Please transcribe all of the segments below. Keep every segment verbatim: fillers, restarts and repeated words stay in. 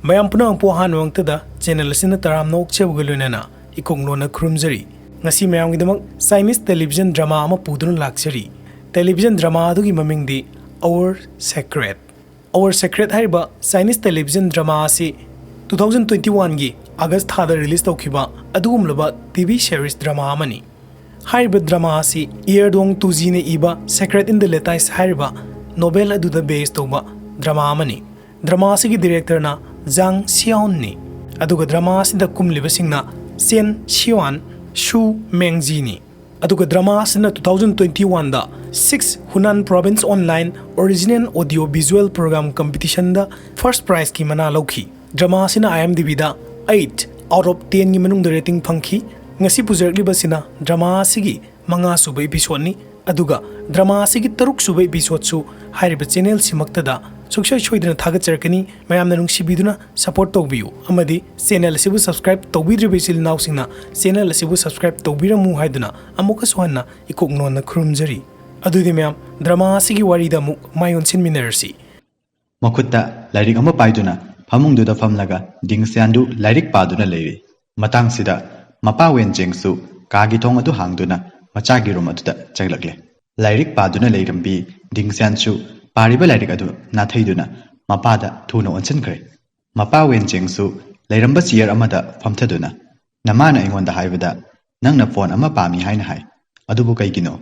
ꯃꯌꯥꯝ ꯄꯨꯝꯅꯃꯛꯄꯨ ꯑꯍꯥꯟꯕ ꯃꯛꯇꯗ channel ꯑꯁꯤꯅ ꯇꯔꯥꯝꯅ ꯑꯣꯛꯆꯕꯒ ꯂꯣꯏꯅꯅ ꯏꯀꯣꯛ ꯅꯣꯟꯅ ꯈꯨꯔꯨꯝꯖꯔꯤ꯫ ꯉꯁꯤ ꯃꯌꯥꯝꯒꯤꯗꯃꯛ Chinese television drama ꯑꯃ ꯄꯨꯗꯨꯅ ꯂꯥꯛꯆꯔꯤ꯫ Television drama ꯑꯗꯨꯒꯤ ꯃꯃꯤꯡꯗꯤ Our Secret꯫ Our Secret ꯍꯥꯏꯔꯤꯕ Chinese television drama ꯑꯁꯤ two thousand twenty one ꯒꯤ August ꯊꯥꯗ release ꯇꯧꯈꯤꯕ ꯑꯗꯨꯒꯨꯝꯂꯕ TV series drama ꯑꯃꯅꯤ꯫ ꯍꯥꯏꯔꯤꯕ drama ꯑꯁꯤ Erdong Tuji ꯅ ꯏꯕ Secret in the Lattice ꯍꯥꯏꯔꯤꯕ novel ꯑꯗꯨꯗ base ꯇꯧꯕ drama ꯑꯃꯅꯤ꯫ Drama ꯑꯁꯤꯒꯤ director ꯅ Zhang Xiaon ꯅꯤ꯫ ꯑꯗꯨꯒ drama ꯑꯁꯤꯗ ꯀꯨꯝꯂꯤꯕꯁꯤꯡꯅ Chen Xian, Xu Mengzi ꯅꯤ꯫ ꯑꯗꯨꯒ drama ꯑꯁꯤꯅ two thousand twenty one ꯗ six Hunan Province Online Original Audio Visual Program Competition ꯗ first prize ꯀꯤ ꯃꯅꯥ ꯂꯧꯈꯤ꯫ Drama ꯑꯁꯤꯅ IMDb the eight out of ten ꯒꯤ ꯃꯅꯨꯡꯗ rating ꯐꯪꯈꯤ꯫ ꯉꯁꯤ ꯄꯨꯖꯔꯛꯂꯤꯕꯁꯤꯅ drama ꯑꯁꯤꯒꯤ ꯃꯉꯥ ꯁꯨꯕ episode ꯅꯤ꯫ ꯑꯗꯨꯒ drama ꯑꯁꯤꯒꯤ ꯇꯔꯨꯛ ꯁꯨꯕ episode ꯁꯨ ꯍꯥꯏꯔꯤꯕ channel ꯁꯤꯃꯛꯇꯗ ꯁꯨꯡꯁꯣꯏ ꯁꯣꯏꯗꯅ ꯊꯥꯒꯠꯆꯔꯛꯀꯅꯤ꯫ ꯃꯌꯥꯝꯅ ꯅꯨꯡꯁꯤꯕꯤꯗꯨꯅ support ꯇꯧꯕꯤꯌꯨ ꯑꯃꯗꯤ channel ꯑꯁꯤꯕꯨ subscribe ꯇꯧꯕꯤꯗ꯭ꯔꯤꯕ ꯏꯆꯤꯜ ꯏꯅꯥꯎꯁꯤꯡꯅ channel ꯑꯁꯤꯕꯨ subscribe ꯇꯧꯕꯤꯔꯝꯃꯨ ꯍꯥꯏꯗꯨꯅ ꯑꯃꯨꯛꯀꯁꯨ ꯍꯟꯅ ꯏꯀꯣꯛ ꯅꯣꯟꯅ ꯈꯨꯔꯨꯝꯖꯔꯤ꯫ ꯑꯗꯨꯗꯤ ꯃꯌꯥꯝ, drama ꯑꯁꯤꯒꯤ ꯋꯥꯔꯤꯗ ꯑꯃꯨꯛ ꯃꯥꯏ ꯑꯣꯟꯁꯤꯟꯃꯤꯟꯅꯔꯁꯤ꯫ ꯃꯈꯨꯠꯇ ꯂꯥꯏꯔꯤꯛ ꯑꯃ ꯄꯥꯏꯗꯨꯅ ꯐꯃꯨꯡꯗꯨꯗ ꯐꯝꯂꯒ ꯗꯤꯡꯁꯤꯌꯥꯟꯗꯨ ꯂꯥꯏꯔꯤꯛ ꯄꯥꯗꯨꯅ ꯂꯩꯔꯤ꯫ ꯃꯇꯥꯡꯁꯤꯗ ꯃꯄꯥ ꯋꯦꯟꯆꯦꯡꯁꯨ ꯀꯥꯒꯤ ꯊꯣꯡ ꯑꯗꯨ ꯍꯥꯡꯗꯨꯅ ꯃꯆꯥꯒꯤ room ꯑꯗꯨꯗ ꯆꯪꯂꯛꯂꯦ꯫ ꯂꯥꯏꯔꯤꯛ ꯄꯥꯗꯨꯅ ꯂꯩꯔꯝꯕꯤ ꯗꯤꯡꯁꯤꯌꯥꯟꯁꯨ ꯄꯥꯔꯤꯕ ꯂꯥꯏꯔꯤꯛ ꯑꯗꯨ ꯅꯥꯊꯩꯗꯨꯅ ꯃꯄꯥꯗ ꯊꯨꯅ ꯑꯣꯟꯁꯤꯟꯈ꯭ꯔꯦ꯫ ꯃꯄꯥ ꯋꯦꯟꯆꯦꯡꯁꯨ ꯂꯩꯔꯝꯕ chair ꯑꯃꯗ ꯐꯝꯊꯗꯨꯅ, "ꯅꯃꯥꯅ ꯑꯩꯉꯣꯟꯗ ꯍꯥꯏꯕꯗ ꯅꯪꯅ phone ꯑꯃ ꯄꯥꯝꯃꯤ ꯍꯥꯏꯅ ꯍꯥꯏ꯫ ꯑꯗꯨꯕꯨ ꯀꯩꯒꯤꯅꯣ?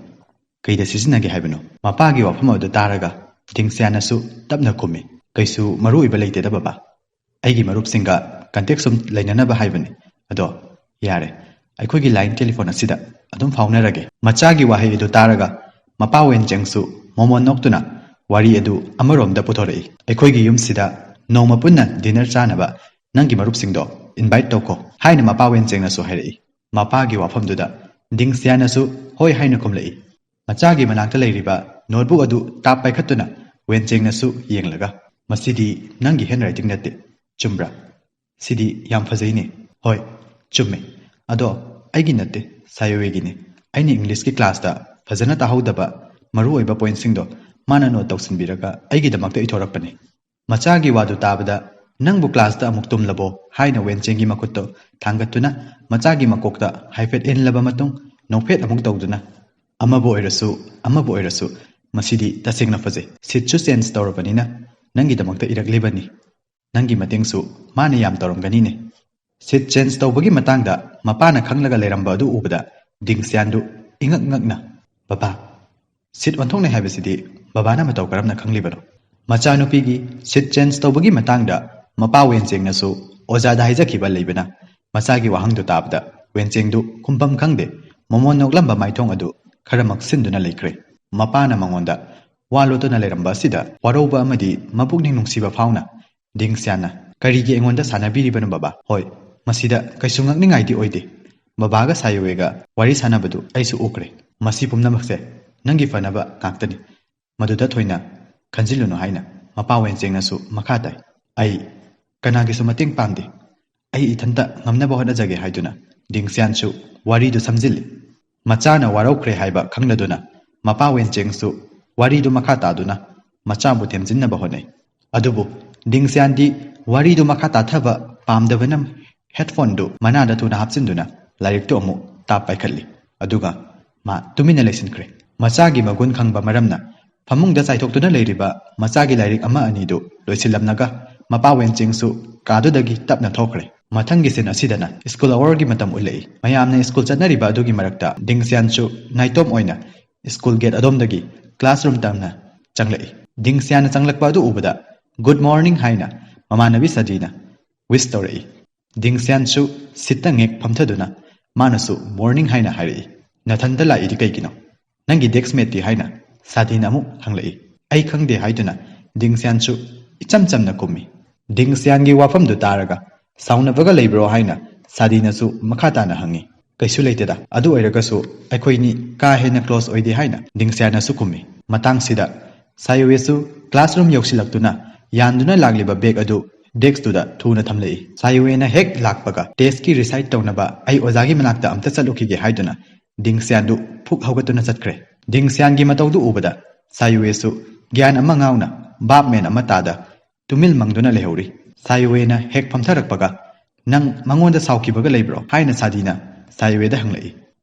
ꯀꯩꯗ ꯁꯤꯖꯤꯟꯅꯒꯦ ꯍꯥꯏꯕꯅꯣ?" ꯃꯄꯥꯒꯤ ꯋꯥꯐꯝ ꯑꯗꯨ ꯇꯥꯔꯒ ꯗꯤꯡꯁꯤꯌꯥꯟꯅꯁꯨ ꯇꯞꯅ ꯈꯨꯝꯃꯤ, "ꯀꯩꯁꯨ ꯃꯔꯨ ꯑꯣꯏꯕ ꯂꯩꯇꯦꯗ ꯕꯕꯥ꯫ ꯑꯩꯒꯤ ꯃꯔꯨꯞꯁꯤꯡꯒ contact ꯁꯨꯝ ꯂꯩꯅꯅꯕ ꯍꯥꯏꯕꯅꯤ꯫ ꯑꯗꯣ ꯌꯥꯔꯦ, ꯑꯩꯈꯣꯏꯒꯤ line telephone ꯑꯁꯤꯗ ꯑꯗꯨꯝ ꯐꯥꯎꯅꯔꯒꯦ꯫" ꯃꯆꯥꯒꯤ ꯋꯥꯍꯩ ꯑꯗꯨ ꯇꯥꯔꯒ ꯃꯄꯥ ꯋꯦꯟꯆꯦꯡꯁꯨ ꯃꯣꯃꯣꯟ ꯅꯣꯛꯇꯨꯅ ꯋꯥꯔꯤ ꯑꯗꯨ ꯑꯃꯔꯣꯝꯗ ꯄꯨꯊꯣꯔꯛꯏ꯫ "ꯑꯩꯈꯣꯏꯒꯤ ꯌꯨꯝꯁꯤꯗ ꯅꯣꯡꯃ ꯄꯨꯟꯅ dinner ꯆꯥꯅꯕ ꯅꯪꯒꯤ ꯃꯔꯨꯞꯁꯤꯡꯗꯣ invite ꯇꯧꯈꯣ" ꯍꯥꯏꯅ ꯃꯄꯥ ꯋꯦꯟꯆꯦꯡꯅꯁꯨ ꯍꯥꯏꯔꯛꯏ꯫ ꯃꯄꯥꯒꯤ ꯋꯥꯐꯝꯗꯨꯗ ꯗꯤꯡꯁꯤꯌꯥꯟꯅꯁꯨ ꯍꯣꯏ ꯍꯥꯏꯅ ꯈꯨꯝꯂꯛꯏ꯫ ꯃꯆꯥꯒꯤ ꯃꯅꯥꯛꯇ ꯂꯩꯔꯤꯕ notebook ꯑꯗꯨ ꯇꯥꯞ ꯄꯥꯏꯈꯠꯇꯨꯅ ꯋꯦꯟꯆꯦꯡꯅꯁꯨ ꯌꯦꯡꯂꯒ, "ꯃꯁꯤꯗꯤ ꯅꯪꯒꯤ handwriting ꯅꯠꯇꯦ, ꯆꯨꯝꯕ꯭ꯔꯥ? ꯁꯤꯗꯤ ꯌꯥꯝ ꯐꯖꯩꯅꯦ꯫" "ꯍꯣꯏ, ꯆꯨꯝꯃꯦ꯫ ꯑꯗꯣ ꯑꯩꯒꯤ ꯅꯠꯇꯦ, ꯁꯥꯌꯣꯏꯒꯤꯅꯦ꯫ ꯑꯩꯅ English ꯀꯤ class ꯇ ꯐꯖꯅ ꯇꯥꯍꯧꯗꯕ ꯃꯔꯨꯑꯣꯏꯕ point ꯁꯤꯡꯗꯣ ꯃꯥꯅ note ꯇꯧꯁꯤꯟꯕꯤꯔꯒ ꯑꯩꯒꯤꯗꯃꯛꯇ ꯏꯊꯣꯔꯛꯄꯅꯦ꯫" ꯃꯆꯥꯒꯤ ꯋꯥꯗꯨ ꯇꯥꯕꯗ "ꯅꯪꯕꯨ ꯀ꯭ꯂꯥꯁꯇ ꯑꯃꯨꯛ ꯇꯨꯝꯂꯕꯣ?" ꯍꯥꯏꯅ ꯋꯦꯟꯆꯦꯡꯒꯤ ꯃꯈꯨꯠꯇꯨ ꯊꯥꯡꯒꯠꯇꯨꯅ ꯃꯆꯥꯒꯤ ꯃꯀꯣꯛꯇ ꯍꯥꯏꯐꯦꯠ ꯏꯜꯂꯕ ꯃꯇꯨꯡ, ꯅꯣꯛꯐꯦꯠ ꯑꯃꯨꯛ ꯇꯧꯗꯨꯅ, "ꯑꯃꯕꯨ ꯑꯣꯏꯔꯁꯨ, ꯑꯃꯕꯨ ꯑꯣꯏꯔꯁꯨ, ꯃꯁꯤꯗꯤ ꯇꯁꯦꯡꯅ ꯐꯖꯩ꯫ ꯁꯤꯠꯁꯨ ꯆꯦꯟꯖ ꯇꯧꯔꯕꯅꯤꯅ ꯅꯪꯒꯤꯗꯃꯛꯇ ꯏꯔꯛꯂꯤꯕꯅꯤ꯫ ꯅꯪꯒꯤ ꯃꯇꯦꯡꯁꯨ ꯃꯥꯅ ꯌꯥꯝ ꯇꯧꯔꯝꯒꯅꯤꯅꯦ꯫" ꯁꯤꯠ ꯆꯦꯟꯖ ꯇꯧꯕꯒꯤ ꯃꯇꯥꯡꯗ ꯃꯄꯥꯅ ꯈꯪꯂꯒ ꯂꯩꯔꯝꯕ ꯑꯗꯨ ꯎꯕꯗ ꯗꯤꯡꯁꯤꯌꯥꯟꯗꯨ ꯏꯉꯛ ꯉꯛꯅ, "ꯕꯕꯥ, ꯁꯤꯠ ꯑꯣꯟꯊꯣꯛꯅꯩ ꯍꯥꯏꯕꯁꯤꯗꯤ ꯕꯕꯥꯅ ꯃꯇꯧ ꯀꯔꯝꯅ ꯈꯪꯂꯤꯕꯅꯣ?" ꯃꯆꯥꯅꯨꯄꯤꯒꯤ ꯁꯤꯠ ꯆꯦꯟꯖ ꯇꯧꯕꯒꯤ ꯃꯇꯥꯡꯗ ꯃꯄꯥ ꯋꯦꯟꯆꯦꯡꯅꯁꯨ ꯑꯣꯖꯥꯗ ꯍꯥꯏꯖꯈꯤꯕ ꯂꯩꯕꯅ, ꯃꯆꯥꯒꯤ ꯋꯥꯍꯪꯗꯨ ꯇꯥꯕꯗ ꯋꯦꯟꯆꯦꯡꯗꯨ ꯈꯨꯝꯐꯝ ꯈꯪꯗꯦ ꯃꯣꯃꯣꯟ ꯅꯣꯛꯂꯝꯕ ꯃꯥꯏꯊꯣꯡ ꯑꯗꯨ ꯈꯔ ꯃꯛꯁꯤꯟꯗꯨꯅ ꯂꯩꯈ꯭ꯔꯦ꯫ ꯃꯄꯥꯅ ꯃꯉꯣꯟꯗ ꯋꯥ ꯂꯣꯠꯇꯨꯅ ꯂꯩꯔꯝꯕ ꯑꯁꯤꯗ ꯋꯥꯔꯧꯕ ꯑꯃꯗꯤ ꯃꯄꯨꯛꯅꯤꯡ ꯅꯨꯡꯁꯤꯕ ꯐꯥꯎꯅ ꯗꯤꯡꯁꯤꯌꯥꯟꯅ, "ꯀꯔꯤꯒꯤ ꯑꯩꯉꯣꯟꯗ ꯁꯥꯟꯅꯕꯤꯔꯤꯕꯅꯣ ꯕꯕꯥ? ꯍꯣꯏ, ꯃꯁꯤꯗ ꯀꯩꯁꯨ ꯉꯛꯅꯤꯡꯉꯥꯏꯗꯤ ꯑꯣꯏꯗꯦ꯫ ꯕꯕꯥꯒ ꯁꯥꯌꯨꯋꯦꯒ ꯋꯥꯔꯤ ꯁꯥꯟꯅꯕꯗꯨ ꯑꯩꯁꯨ ꯎꯈ꯭ꯔꯦ꯫ ꯃꯁꯤ ꯄꯨꯝꯅꯃꯛꯁꯦ ꯅꯪꯒꯤ ꯐꯅꯕ ꯉꯥꯛꯇꯅꯤ꯫ ꯃꯗꯨꯗ ꯊꯣꯏꯅ ꯈꯟꯖꯤꯜꯂꯨꯅꯨ" ꯍꯥꯏꯅ ꯃꯄꯥ ꯋꯦꯟꯆꯦꯡꯅꯁꯨ ꯃꯈꯥ ꯇꯥꯏ꯫ "ꯑꯩ ꯀꯅꯥꯒꯤꯁꯨ ꯃꯇꯦꯡ ꯄꯥꯝꯗꯦ꯫ ꯑꯩ ꯏꯊꯟꯇ ꯉꯝꯅꯕ ꯍꯣꯠꯅꯖꯒꯦ" ꯍꯥꯏꯗꯨꯅ ꯗꯤꯡꯁꯤꯌꯥꯟꯁꯨ ꯋꯥꯔꯤꯗꯨ ꯁꯝꯖꯤꯜꯂꯤ꯫ ꯃꯆꯥꯅ ꯋꯥꯔꯧꯈ꯭ꯔꯦ ꯍꯥꯏꯕ ꯈꯪꯂꯗꯨꯅ ꯃꯄꯥ ꯋꯦꯟꯆꯦꯡꯁꯨ ꯋꯥꯔꯤꯗꯨ ꯃꯈꯥ ꯇꯥꯗꯨꯅ ꯃꯆꯥꯕꯨ ꯊꯦꯝꯖꯤꯟꯅꯕ ꯍꯣꯠꯅꯩ꯫ ꯑꯗꯨꯕꯨ ꯗꯤꯡꯁꯤꯌꯥꯟꯗꯤ ꯋꯥꯔꯤꯗꯨ ꯃꯈꯥ ꯇꯥꯊꯕ ꯄꯥꯝꯗꯕꯅ ꯍꯦꯗꯐꯣꯟꯗꯨ ꯃꯅꯥꯗ ꯊꯨꯅ ꯍꯥꯞꯆꯤꯟꯗꯨꯅ ꯂꯥꯏꯔꯤꯛꯇꯨ ꯑꯃꯨꯛ ꯇꯥꯞ ꯄꯥꯏꯈꯠꯂꯤ꯫ ꯑꯗꯨꯒ ꯃꯥ ꯇꯨꯃꯤꯟꯅ ꯂꯩꯁꯤꯟꯈ꯭ꯔꯦ꯫ ꯃꯆꯥꯒꯤ ꯃꯒꯨꯟ ꯈꯪꯕ ꯃꯔꯝꯅ ꯐꯃꯨꯡꯗ ꯆꯥꯏꯊꯣꯛꯇꯨꯅ ꯂꯩꯔꯤꯕ ꯃꯆꯥꯒꯤ ꯂꯥꯏꯔꯤꯛ ꯑꯃ ꯑꯅꯤꯗꯨ ꯂꯣꯏꯁꯤꯜꯂꯝꯂꯒ ꯃꯄꯥ ꯋꯦꯟꯆꯦꯡꯁꯨ ꯀꯥꯗꯨꯗꯒꯤ ꯇꯞꯅ ꯊꯣꯛꯈ꯭ꯔꯦ꯫ ꯃꯊꯪꯒꯤ ꯁꯤꯟ ꯑꯁꯤꯗꯅ ꯁ꯭ꯀꯨꯜ ꯑꯋꯥꯔꯒꯤ ꯃꯇꯝ ꯎꯠꯂꯛꯏ꯫ ꯃꯌꯥꯝꯅ ꯁ꯭ꯀꯨꯜ ꯆꯠꯅꯔꯤꯕ ꯑꯗꯨꯒꯤ ꯃꯔꯛꯇ ꯗꯤꯡꯁꯤꯌꯥꯟꯁꯨ ꯅꯥꯏꯇꯣꯝ ꯑꯣꯏꯅ ꯁ꯭ꯀꯨꯜ ꯒꯦꯠ ꯑꯗꯣꯝꯗꯒꯤ ꯀ꯭ꯂꯥꯁꯔꯨꯝ ꯇꯝꯅ ꯆꯪꯂꯛꯏ꯫ ꯗꯤꯡꯁꯤꯌꯥꯟꯅ ꯆꯪꯂꯛꯄ ꯑꯗꯨ ꯎꯕꯗ "ꯒꯨꯗ ꯃꯣꯔꯅꯤꯡ" ꯍꯥꯏꯅ ꯃꯃꯥꯟꯅꯕꯤ ꯁꯥꯗꯤꯅ ꯋꯤꯁ ꯇꯧꯔꯛꯏ꯫ ꯗꯤꯡꯁꯤꯌꯥꯟꯁꯨ ꯁꯤꯠꯇ ꯉꯦꯛ ꯐꯝꯊꯗꯨꯅ ꯃꯥꯅꯁꯨ "ꯃꯣꯔꯅꯤꯡ" ꯍꯥꯏꯅ ꯍꯥꯏꯔꯛꯏ꯫ "ꯅꯊꯟꯇ ꯂꯥꯛꯏꯗꯤ ꯀꯩꯒꯤꯅꯣ? ꯅꯪꯒꯤ ꯗꯦꯛꯁ ꯃꯦꯠꯇꯤ?" ꯍꯥꯏꯅ ꯁꯥꯗꯤꯅ ꯑꯃꯨꯛ ꯍꯪꯂꯛꯏ꯫ "ꯑꯩ ꯈꯪꯗꯦ" ꯍꯥꯏꯗꯨꯅ ꯗꯤꯡꯁꯤꯌꯥꯟꯁꯨ ꯏꯆꯝ ꯆꯝꯅ ꯈꯨꯝꯃꯤ꯫ ꯗꯤꯡꯁꯤꯌꯥꯟꯒꯤ ꯋꯥꯐꯝꯗꯨ ꯇꯥꯔꯒ "ꯁꯥꯎꯅꯕꯒ ꯂꯩꯕ꯭ꯔꯣ?" ꯍꯥꯏꯅ ꯁꯥꯗꯤꯅꯁꯨ ꯃꯈꯥ ꯇꯥꯅ ꯍꯪꯉꯤ꯫ "ꯀꯩꯁꯨ ꯂꯩꯇꯦꯗ, ꯑꯗꯨ ꯑꯣꯏꯔꯒꯁꯨ ꯑꯩꯈꯣꯏꯅꯤ ꯀꯥ ꯍꯦꯟꯅ ꯀ꯭ꯂꯣꯁ ꯑꯣꯏꯗꯦ" ꯍꯥꯏꯅ ꯗꯤꯡꯁꯤꯌꯥꯟꯅꯁꯨ ꯈꯨꯝꯃꯤ꯫ ꯃꯇꯥꯡꯁꯤꯗ ꯁꯥꯌꯨꯋꯦꯁꯨ ꯀ꯭ꯂꯥꯁꯔꯨꯝ ꯌꯧꯁꯤꯜꯂꯛꯇꯨꯅ ꯌꯥꯟꯗꯨꯅ ꯂꯥꯛꯂꯤꯕ ꯕꯦꯒ ꯑꯗꯨ ꯗꯦꯛꯁꯇꯨꯗ ꯊꯨꯅ ꯊꯝꯂꯛꯏ꯫ ꯁꯥꯌꯨꯋꯦꯅ ꯍꯦꯛ ꯂꯥꯛꯄꯒ "ꯇꯦꯁꯀꯤ ꯔꯤꯁꯥꯏꯠ ꯇꯧꯅꯕ ꯑꯩ ꯑꯣꯖꯥꯒꯤ ꯃꯅꯥꯛꯇ ꯑꯝꯇ ꯆꯠꯂꯨꯈꯤꯒꯦ" ꯍꯥꯏꯗꯨꯅ ꯗꯤꯡꯁꯤꯌꯥꯟꯗꯨ ꯐꯨꯛ ꯍꯧꯒꯠꯇꯨꯅ ꯆꯠꯈ꯭ꯔꯦ꯫ ꯗꯤꯡꯁꯤꯌꯥꯟꯒꯤ ꯃꯇꯧꯗꯨ ꯎꯕꯗ ꯁꯥꯌꯨꯋꯦꯁꯨ ꯒ꯭ꯌꯥꯟ ꯑꯃ ꯉꯥꯎꯅ ꯚꯥꯞ ꯃꯦꯟ ꯑꯃ ꯇꯥꯗ ꯇꯨꯃꯤꯜ ꯃꯪꯗꯨꯅ ꯂꯩꯍꯧꯔꯤ꯫ ꯁꯥꯏꯋꯦꯅ ꯍꯦꯛ ꯐꯝꯊꯔꯛꯄꯒ, "ꯅꯪ ꯃꯉꯣꯟꯗ ꯁꯥꯎꯈꯤꯕꯒ ꯂꯩꯕ꯭ꯔꯣ?" ꯍꯥꯏꯅ ꯁꯥꯗꯤꯅ ꯁꯥꯏꯋꯦꯗ ꯍꯪꯂꯛꯏ꯫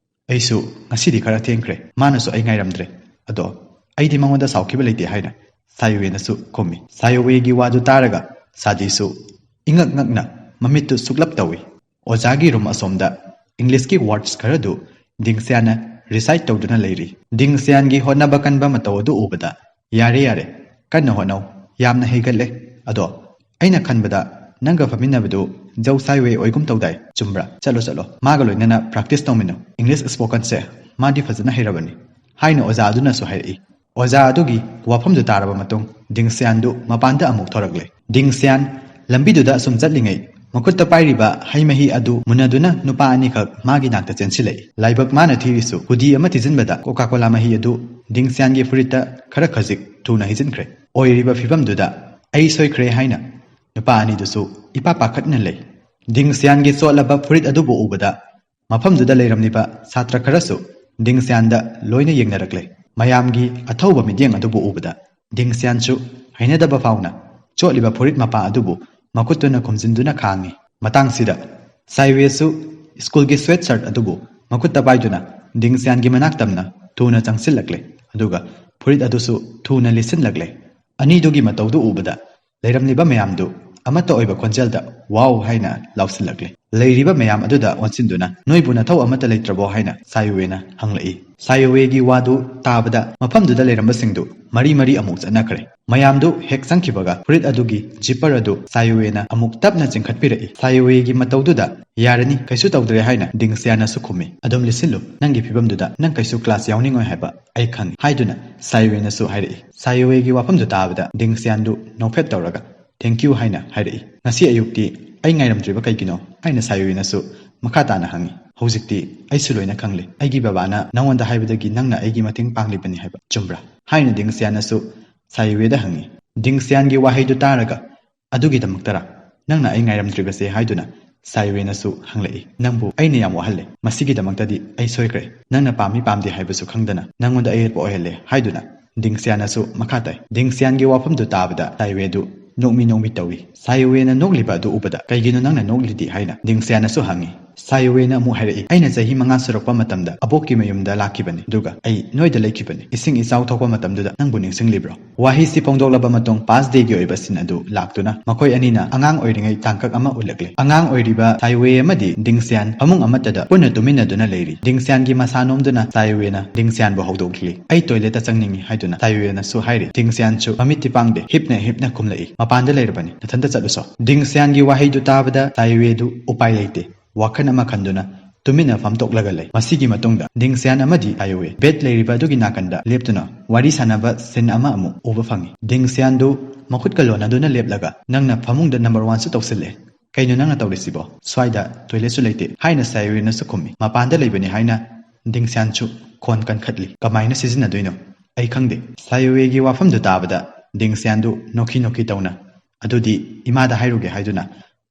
"ꯑꯩꯁꯨ ꯉꯁꯤꯗꯤ ꯈꯔ ꯊꯦꯡꯈ꯭ꯔꯦ, ꯃꯥꯅꯁꯨ ꯑꯩ ꯉꯥꯏꯔꯝꯗ꯭ꯔꯦ, ꯑꯗꯣ ꯑꯩꯗꯤ ꯃꯉꯣꯟꯗ ꯁꯥꯎꯈꯤꯕ ꯂꯩꯇꯦ" ꯍꯥꯏꯅ ꯁꯥꯏꯋꯦꯅꯁꯨ ꯈꯨꯝꯃꯤ꯫ ꯁꯥꯏꯋꯦꯒꯤ ꯋꯥꯗꯨ ꯇꯥꯔꯒ ꯁꯥꯗꯤꯁꯨ ꯏꯉꯛ ꯉꯛꯅ ꯃꯃꯤꯠꯇꯨ ꯁꯨꯛꯂꯞ ꯇꯧꯏ꯫ ꯑꯣꯖꯥꯒꯤ ꯔꯨꯝ ꯑꯁꯣꯝꯗ ꯏꯪꯂꯤꯁꯀꯤ ꯋꯥꯔꯗꯁ ꯈꯔꯗꯨ ꯗꯤꯡꯁꯤꯌꯥꯟꯅ ꯔꯤꯁꯥꯏꯠ ꯇꯧꯗꯨꯅ ꯂꯩꯔꯤ꯫ ꯗꯤꯡꯁꯤꯌꯥꯟꯒꯤ ꯍꯣꯠꯅꯕ ꯀꯟꯕ ꯃꯇꯧ ꯑꯗꯨ ꯎꯕꯗ, "ꯌꯥꯔꯦ, ꯌꯥꯔꯦ, ꯀꯟꯅ ꯍꯣꯠꯅꯧ, ꯌꯥꯝꯅ ꯍꯩꯒꯠꯂꯦ꯫ ꯑꯗꯣ ꯑꯩꯅ ꯈꯟꯕꯗ ꯅꯪꯒ ꯐꯝꯃꯤꯟꯅꯕꯗꯨ ꯖꯧ ꯁꯥꯏꯋꯦ ꯑꯣꯏꯒꯨꯝ ꯇꯧꯗꯥꯏ, ꯆꯨꯝꯕ꯭ꯔꯥ? ꯆꯠꯂꯣ, ꯆꯠꯂꯣ, ꯃꯥꯒ ꯂꯣꯏꯅꯅ ꯄ꯭ꯔꯥꯛꯇꯤꯁ ꯇꯧꯃꯤꯟꯅꯧ꯫ ꯏꯪꯂꯤꯁ ꯁ꯭ꯄꯣꯀꯟꯁꯦ ꯃꯥꯗꯤ ꯐꯖꯅ ꯍꯩꯔꯕꯅꯤ" ꯍꯥꯏꯅ ꯑꯣꯖꯥ ꯑꯗꯨꯅꯁꯨ ꯍꯥꯏꯔꯛꯏ꯫ ꯑꯣꯖꯥ ꯑꯗꯨꯒꯤ ꯋꯥꯐꯝꯗꯨ ꯇꯥꯔꯕ ꯃꯇꯨꯡ, ꯗꯤꯡꯁꯤꯌꯥꯟꯗꯨ ꯃꯄꯥꯟꯗ ꯑꯃꯨꯛ ꯊꯣꯔꯛꯂꯦ꯫ ꯗꯤꯡꯁꯤꯌꯥꯟ ꯂꯝꯕꯤꯗꯨꯗ ꯑꯁꯨꯝ ꯆꯠꯂꯤꯉꯩ, ꯃꯈꯨꯠꯇ ꯄꯥꯏꯔꯤꯕ ꯍꯩ ꯃꯍꯤ ꯑꯗꯨ ꯃꯨꯟꯅꯗꯨꯅ ꯅꯨꯄꯥ ꯑꯅꯤꯈꯛ ꯃꯥꯒꯤ ꯅꯥꯛꯇ ꯆꯦꯟꯁꯤꯜꯂꯛꯏ꯫ ꯂꯥꯏꯕꯛ ꯃꯥꯅ ꯊꯤꯔꯤꯁꯨ, ꯍꯨꯗꯤ ꯑꯃ ꯊꯤꯖꯤꯟꯕꯗ ꯀꯣꯀꯥ ꯀꯣꯂꯥ ꯃꯍꯤ ꯑꯗꯨ ꯗꯤꯡꯁꯤꯌꯥꯟꯒꯤ ꯐꯨꯔꯤꯠꯇ ꯈꯔ ꯈꯖꯤꯛ ꯊꯨꯅ ꯍꯩꯖꯤꯟꯈ꯭ꯔꯦ꯫ ꯑꯣꯏꯔꯤꯕ ꯐꯤꯕꯝꯗꯨꯗ "ꯑꯩ ꯁꯣꯏꯈ꯭ꯔꯦ" ꯍꯥꯏꯅ ꯅꯨꯄꯥ ꯑꯅꯤꯗꯨꯁꯨ ꯏꯄꯥ ꯄꯥꯈꯠꯅ ꯂꯩ꯫ ꯗꯤꯡꯁꯤꯌꯥꯟꯒꯤ ꯆꯣꯠꯂꯕ ꯐꯨꯔꯤꯠ ꯑꯗꯨꯕꯨ ꯎꯕꯗ, ꯃꯐꯝꯗꯨꯗ ꯂꯩꯔꯝꯂꯤꯕ ꯁꯥꯇ꯭ꯔ ꯈꯔꯁꯨ ꯗꯤꯡꯁꯤꯌꯥꯟꯗ ꯂꯣꯏꯅ ꯌꯦꯡꯅꯔꯛꯂꯦ꯫ ꯃꯌꯥꯝꯒꯤ ꯑꯊꯧꯕ ꯃꯤꯠꯌꯦꯡ ꯑꯗꯨꯕꯨ ꯎꯕꯗ, ꯗꯤꯡꯁꯤꯌꯥꯟꯁꯨ ꯍꯩꯅꯗꯕ ꯐꯥꯎꯅ ꯆꯣꯠꯂꯤꯕ ꯐꯨꯔꯤꯠ ꯃꯄꯥ ꯑꯗꯨꯕꯨ ꯃꯈꯨꯠꯇꯨꯅ ꯈꯨꯝꯖꯤꯟꯗꯨꯅ ꯈꯥꯡꯉꯤ꯫ ꯃꯇꯥꯡꯁꯤꯗ ꯁꯥꯏꯋꯦꯁꯨ ꯁ꯭ꯀꯨꯜꯒꯤ ꯁ꯭ꯋꯦꯠ ꯁꯔꯠ ꯑꯗꯨꯕꯨ ꯃꯈꯨꯠꯇ ꯄꯥꯏꯗꯨꯅ ꯗꯤꯡꯁꯤꯌꯥꯟꯒꯤ ꯃꯅꯥꯛ ꯇꯝꯅ ꯊꯨꯅ ꯆꯪꯁꯤꯜꯂꯛꯂꯦ, ꯑꯗꯨꯒ ꯐꯨꯔꯤꯠ ꯑꯗꯨꯁꯨ ꯊꯨꯅ ꯂꯤꯠꯁꯤꯜꯂꯛꯂꯦ꯫ ꯑꯅꯤꯗꯨꯒꯤ ꯃꯇꯧꯗꯨ ꯎꯕꯗ ꯂꯩꯔꯝꯂꯤꯕ ꯃꯌꯥꯝꯗꯨ ꯑꯃꯠꯇ ꯑꯣꯏꯕ ꯈꯣꯟꯖꯦꯜꯗ "ꯋꯥꯎ" ꯍꯥꯏꯅ ꯂꯥꯎꯁꯤꯜꯂꯛꯂꯦ꯫ ꯂꯩꯔꯤꯕ ꯃꯌꯥꯝ ꯑꯗꯨꯗ ꯑꯣꯟꯁꯤꯟꯗꯨꯅ, "ꯅꯣꯏꯕꯨ ꯅꯊꯧ ꯑꯃꯠꯇ ꯂꯩꯇ꯭ꯔꯕꯣ?" ꯍꯥꯏꯅ ꯁꯥꯏꯋꯦꯅ ꯍꯪꯂꯛꯏ꯫ ꯁꯥꯏꯋꯦꯒꯤ ꯋꯥꯗꯨ ꯇꯥꯕꯗ ꯃꯐꯝꯗꯨꯗ ꯂꯩꯔꯝꯕꯁꯤꯡꯗꯨ ꯃꯔꯤ ꯃꯔꯤ ꯑꯃꯨꯛ ꯆꯠꯅꯈ꯭ꯔꯦ꯫ ꯃꯌꯥꯝꯗꯨ ꯍꯦꯛ ꯆꯪꯈꯤꯕꯒ ꯐꯨꯔꯤꯠ ꯑꯗꯨꯒꯤ ꯖꯤꯄꯔ ꯑꯗꯨ ꯁꯥꯏꯋꯦꯅ ꯑꯃꯨꯛ ꯇꯞꯅ ꯆꯤꯡꯈꯠꯄꯤꯔꯛꯏ꯫ ꯁꯥꯏꯋꯦꯒꯤ ꯃꯇꯧꯗꯨꯗ "ꯌꯥꯔꯅꯤ, ꯀꯩꯁꯨ ꯇꯧꯗ꯭ꯔꯦ" ꯍꯥꯏꯅ ꯗꯤꯡꯁꯤꯌꯥꯟꯅꯁꯨ ꯈꯨꯝꯃꯤ꯫ "ꯑꯗꯨꯝ ꯂꯤꯠꯁꯤꯜꯂꯨ, ꯅꯪꯒꯤ ꯐꯤꯕꯝꯗꯨꯗ ꯅꯪ ꯀꯩꯁꯨ ꯀ꯭ꯂꯥꯁ ꯌꯥꯎꯅꯤꯡꯉꯣꯏ ꯍꯥꯏꯕ ꯑꯩ ꯈꯪꯏ" ꯍꯥꯏꯗꯨꯅ ꯁꯥꯏꯋꯦꯅꯁꯨ ꯍꯥꯏꯔꯛꯏ꯫ ꯁꯥꯏꯋꯦꯒꯤ ꯋꯥꯐꯝꯗꯨ ꯇꯥꯕꯗ ꯗꯤꯡꯁꯤꯌꯥꯟꯗꯨ ꯅꯣꯛꯐꯦꯠ ꯇꯧꯔꯒ "Thank you" ꯍꯥꯏꯅ ꯍꯥꯏꯔꯛꯏ꯫ "ꯉꯁꯤ ꯑꯌꯨꯛꯇꯤ ꯑꯩ ꯉꯥꯏꯔꯝꯗ꯭ꯔꯤꯕ ꯀꯩꯒꯤꯅꯣ?" ꯍꯥꯏꯅ ꯁꯥꯏꯋꯦꯅꯁꯨ ꯃꯈꯥ ꯇꯥꯅ ꯍꯪꯏ꯫ "ꯍꯧꯖꯤꯛꯇꯤ ꯑꯩꯁꯨ ꯂꯣꯏꯅ ꯈꯪꯂꯦ꯫ ꯑꯩꯒꯤ ꯕꯕꯥꯅ ꯅꯉꯣꯟꯗ ꯍꯥꯏꯕꯗꯒꯤ ꯅꯪꯅ ꯑꯩꯒꯤ ꯃꯇꯦꯡ ꯄꯥꯡꯂꯤꯕꯅꯤ ꯍꯥꯏꯕ ꯆꯨꯝꯕ꯭ꯔꯥ?" ꯍꯥꯏꯅ ꯗꯤꯡꯁꯤꯌꯥꯟꯅꯁꯨ ꯁꯥꯏꯋꯦꯗ ꯍꯪꯏ꯫ ꯗꯤꯡꯁꯤꯌꯥꯟꯒꯤ ꯋꯥꯍꯩꯗꯨ ꯇꯥꯔꯒ, "ꯑꯗꯨꯒꯤꯗꯃꯛꯇꯔꯥ ꯅꯪꯅ ꯑꯩ ꯉꯥꯏꯔꯝꯗ꯭ꯔꯤꯕꯁꯦ?" ꯍꯥꯏꯗꯨꯅ ꯁꯥꯏꯋꯦꯅꯁꯨ ꯍꯪꯂꯛꯏ꯫ "ꯅꯪꯕꯨ ꯑꯩꯅ ꯌꯥꯝ ꯋꯥꯍꯜꯂꯦ꯫ ꯃꯁꯤꯒꯤꯗꯃꯛꯇꯗꯤ ꯑꯩ ꯁꯣꯏꯈ꯭ꯔꯦ꯫ ꯅꯪꯅ ꯄꯥꯝꯃꯤ ꯄꯥꯝꯗꯦ ꯍꯥꯏꯕꯁꯨ ꯈꯪꯗꯅ ꯅꯪꯉꯣꯟꯗ ꯑꯌꯦꯠꯄ ꯑꯣꯏꯍꯜꯂꯦ" ꯍꯥꯏꯗꯨꯅ ꯗꯤꯡꯁꯤꯌꯥꯅꯁꯨ ꯃꯈꯥ ꯇꯥꯏ꯫ ꯗꯤꯡꯁꯤꯌꯥꯟꯒꯤ ꯋꯥꯐꯝꯗꯨ ꯇꯥꯕꯗ ꯁꯥꯏꯋꯦꯗꯨ ꯅꯣꯛꯃꯤ ꯅꯣꯛꯃꯤ ꯇꯧꯏ꯫ ꯁꯥꯏꯋꯦꯅ ꯅꯣꯛꯂꯤꯕ ꯑꯗꯨ ꯎꯕꯗ, "ꯀꯩꯒꯤꯅꯣ ꯅꯪꯅ ꯅꯣꯛꯂꯤꯗꯤ?" ꯍꯥꯏꯅ ꯗꯤꯡꯁꯤꯌꯥꯅꯁꯨ ꯍꯪꯉꯤ꯫ ꯁꯥꯏꯋꯦꯅ ꯑꯃꯨꯛ ꯍꯥꯏꯔꯛꯏ, "ꯑꯩꯅ ꯆꯍꯤ ꯃꯉꯥ ꯁꯨꯔꯛꯄ ꯃꯇꯝꯗ ꯑꯕꯣꯛꯀꯤ ꯃꯌꯨꯝꯗ ꯂꯥꯛꯈꯤꯕꯅꯤ, ꯑꯗꯨꯒ ꯑꯩ ꯅꯣꯏꯗ ꯂꯩꯈꯤꯕꯅꯤ꯫ ꯏꯁꯤꯡ ꯏꯆꯥꯎ ꯊꯣꯛꯄ ꯃꯇꯝꯗꯨꯗ ꯅꯪꯕꯨ ꯅꯤꯡꯁꯤꯡꯂꯤꯕ꯭ꯔꯣ?" ꯋꯥꯍꯩꯁꯤ ꯐꯣꯡꯗꯣꯛꯂꯕ ꯃꯇꯨꯡ, ꯄꯥꯁ ꯗꯦꯒꯤ ꯑꯣꯏꯕ ꯁꯤꯟ ꯑꯗꯨ ꯂꯥꯛꯇꯨꯅ ꯃꯈꯣꯏ ꯑꯅꯤꯅ ꯑꯉꯥꯡ ꯑꯣꯏꯔꯤꯉꯩ ꯇꯥꯡꯀꯛ ꯑꯃ ꯎꯠꯂꯛꯂꯤ꯫ ꯑꯉꯥꯡ ꯑꯣꯏꯔꯤꯕ ꯁꯥꯏꯋꯦ ꯑꯃꯗꯤ ꯗꯤꯡꯁꯤꯌꯥꯟ ꯐꯃꯨꯡ ꯑꯃꯠꯇꯗ ꯄꯨꯟꯅ ꯇꯨꯃꯤꯟꯅꯗꯨꯅ ꯂꯩꯔꯤ꯫ ꯗꯤꯡꯁꯤꯌꯥꯟꯒꯤ ꯃꯁꯥ ꯅꯣꯝꯗꯨꯅ ꯁꯥꯏꯋꯦꯅ ꯗꯤꯡꯁꯤꯌꯥꯟꯕꯨ ꯍꯧꯗꯣꯛꯂꯤ꯫ "ꯑꯩ ꯇꯣꯏꯂꯦꯠꯇ ꯆꯪꯅꯤꯡꯏ" ꯍꯥꯏꯗꯨꯅ ꯁꯥꯏꯋꯦꯅꯁꯨ ꯍꯥꯏꯔꯤ꯫ ꯗꯤꯡꯁꯤꯌꯥꯟꯁꯨ ꯃꯃꯤꯠꯇꯤ ꯄꯥꯡꯗꯦ, ꯍꯤꯞꯅ ꯍꯤꯞꯅ ꯈꯨꯝꯂꯛꯏ, "ꯃꯄꯥꯟꯗ ꯂꯩꯔꯕꯅꯤ, ꯅꯊꯟꯇ ꯆꯠꯂꯨꯁꯣ"꯫ ꯗꯤꯡꯁꯤꯌꯥꯟꯒꯤ ꯋꯥꯍꯩꯗꯨ ꯇꯥꯕꯗ ꯁꯥꯏꯋꯦꯗꯨ ꯎꯄꯥꯏ ꯂꯩꯇꯦ꯫ ꯋꯥꯈꯜ ꯑꯃ ꯈꯟꯗꯨꯅ ꯇꯨꯃꯤꯟꯅ ꯐꯝꯗꯣꯛꯂꯒ ꯂꯩ꯫ ꯃꯁꯤꯒꯤ ꯃꯇꯨꯡꯗ ꯗꯤꯡꯁꯤꯌꯥꯟ ꯑꯃꯗꯤ ꯁꯥꯏꯋꯦ ꯕꯦꯗ ꯂꯩꯔꯤꯕ ꯑꯗꯨꯒꯤ ꯅꯥꯀꯟꯗ ꯂꯦꯞꯇꯨꯅ ꯋꯥꯔꯤ ꯁꯥꯟꯅꯕ ꯁꯤꯟ ꯑꯃ ꯑꯃꯨꯛ ꯎꯕ ꯐꯪꯉꯤ꯫ ꯗꯤꯡꯁꯤꯌꯥꯟꯗꯨ ꯃꯈꯨꯠꯀ ꯂꯣꯟꯅꯗꯨꯅ ꯂꯦꯞꯂꯒ, "ꯅꯪꯅ ꯐꯃꯨꯡꯗ ꯅꯝꯕꯔ ꯋꯥꯟꯁꯨ ꯇꯧꯁꯤꯜꯂꯦ꯫ ꯀꯩꯅꯣ ꯅꯪꯅ ꯇꯧꯔꯤꯁꯤꯕꯣ? ꯁ꯭ꯋꯥꯏꯗ ꯇꯣꯏꯂꯦꯠꯁꯨ ꯂꯩꯇꯦ" ꯍꯥꯏꯅ ꯁꯥꯏꯋꯦꯅꯁꯨ ꯈꯨꯝꯃꯤ꯫ "ꯃꯄꯥꯟꯗ ꯂꯩꯕꯅꯤ" ꯍꯥꯏꯅ ꯗꯤꯡꯁꯤꯌꯥꯟꯁꯨ ꯈꯣꯟ ꯀꯟꯈꯠꯂꯤ꯫ "ꯀꯃꯥꯏꯅ ꯁꯤꯖꯤꯟꯅꯗꯣꯏꯅꯣ? ꯑꯩ ꯈꯪꯗꯦ"꯫ ꯁꯥꯏꯋꯦꯒꯤ ꯋꯥꯐꯝꯗꯨ ꯇꯥꯕꯗ ꯗꯤꯡꯁꯤꯌꯥꯟꯗꯨ ꯅꯣꯛꯈꯤ ꯅꯣꯛꯈꯤ ꯇꯧꯅ, "ꯑꯗꯨꯗꯤ ꯏꯃꯥꯗ ꯍꯥꯏꯔꯨꯒꯦ" ꯍꯥꯏꯗꯨꯅ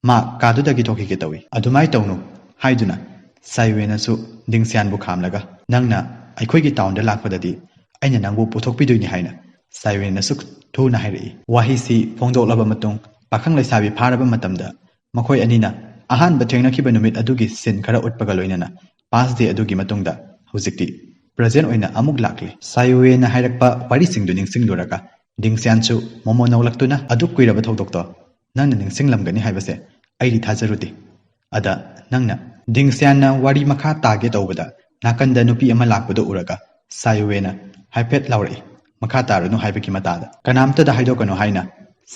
ꯃꯥ ꯀꯥꯗꯨꯗꯒꯤ ꯊꯣꯛꯈꯤꯒꯦ ꯇꯧꯏ꯫ "ꯑꯗꯨꯃꯥꯏ ꯇꯧꯅꯨ" ꯍꯥꯏꯗꯨꯅ ꯁꯥꯏꯋꯦꯅꯁꯨ ꯗꯤꯡꯁꯤꯌꯥꯟꯕꯨ ꯈꯥꯝꯂꯒ, "ꯅꯪꯅ ꯑꯩꯈꯣꯏꯒꯤ ꯇꯥꯎꯟꯗ ꯂꯥꯛꯄꯗꯗꯤ ꯑꯩꯅ ꯅꯪꯕꯨ ꯄꯨꯊꯣꯛꯄꯤꯗꯣꯏꯅꯤ" ꯍꯥꯏꯅ ꯁꯥꯏꯋꯦꯅꯁꯨ ꯊꯨꯅ ꯍꯥꯏꯔꯛꯏ꯫ ꯋꯥꯍꯩꯁꯤ ꯐꯣꯡꯗꯣꯛꯂꯕ ꯃꯇꯨꯡ, ꯄꯥꯈꯪ ꯂꯩꯁꯥꯕꯤ ꯐꯥꯔꯕ ꯃꯇꯝꯗ ꯃꯈꯣꯏ ꯑꯅꯤꯅ ꯑꯍꯥꯟꯕ ꯊꯦꯡꯅꯈꯤꯕ ꯅꯨꯃꯤꯠ ꯑꯗꯨꯒꯤ ꯁꯤꯟ ꯈꯔ ꯎꯠꯄꯒ ꯂꯣꯏꯅꯅ ꯄꯥꯁ ꯗꯦ ꯑꯗꯨꯒꯤ ꯃꯇꯨꯡꯗ ꯍꯧꯖꯤꯛꯇꯤ ꯄ꯭ꯔꯖꯦꯟ ꯑꯣꯏꯅ ꯑꯃꯨꯛ ꯂꯥꯛꯂꯤ꯫ ꯁꯥꯏꯋꯦꯅ ꯍꯥꯏꯔꯛꯄ ꯋꯥꯔꯤꯁꯤꯡꯗꯨ ꯅꯤꯡꯁꯤꯡꯂꯨꯔꯒ ꯗꯤꯡꯁꯤꯌꯥꯟꯁꯨ ꯃꯣꯃꯣ ꯅꯧꯂꯛꯇꯨꯅ, "ꯑꯗꯨꯛ ꯀꯨꯏꯔꯕ ꯊꯧꯗꯣꯛꯇꯣ ꯅꯪꯅ ꯅꯤꯡꯁꯤꯡꯂꯝꯒꯅꯤ ꯍꯥꯏꯕꯁꯦ ꯑꯩꯗꯤ ꯊꯥꯖꯔꯨꯗꯦ꯫ ꯑꯗ ꯅꯪꯅ" ꯗꯤꯡꯁꯤꯌꯥꯟꯅ ꯋꯥꯔꯤ ꯃꯈꯥ ꯇꯥꯒꯦ ꯇꯧꯕꯗ ꯅꯥꯀꯟꯗ ꯅꯨꯄꯤ ꯑꯃ ꯂꯥꯛꯄꯗꯨ ꯎꯔꯒ ꯁꯥꯏꯋꯦꯅ ꯍꯥꯏꯐꯦꯠ ꯂꯥꯎꯔꯛꯏ, ꯃꯈꯥ ꯇꯥꯔꯨꯅꯨ ꯍꯥꯏꯕꯒꯤ ꯃꯇꯥꯗ꯫ "ꯀꯅꯥꯝꯇꯗ ꯍꯥꯏꯗꯣꯛꯀꯅꯨ" ꯍꯥꯏꯅ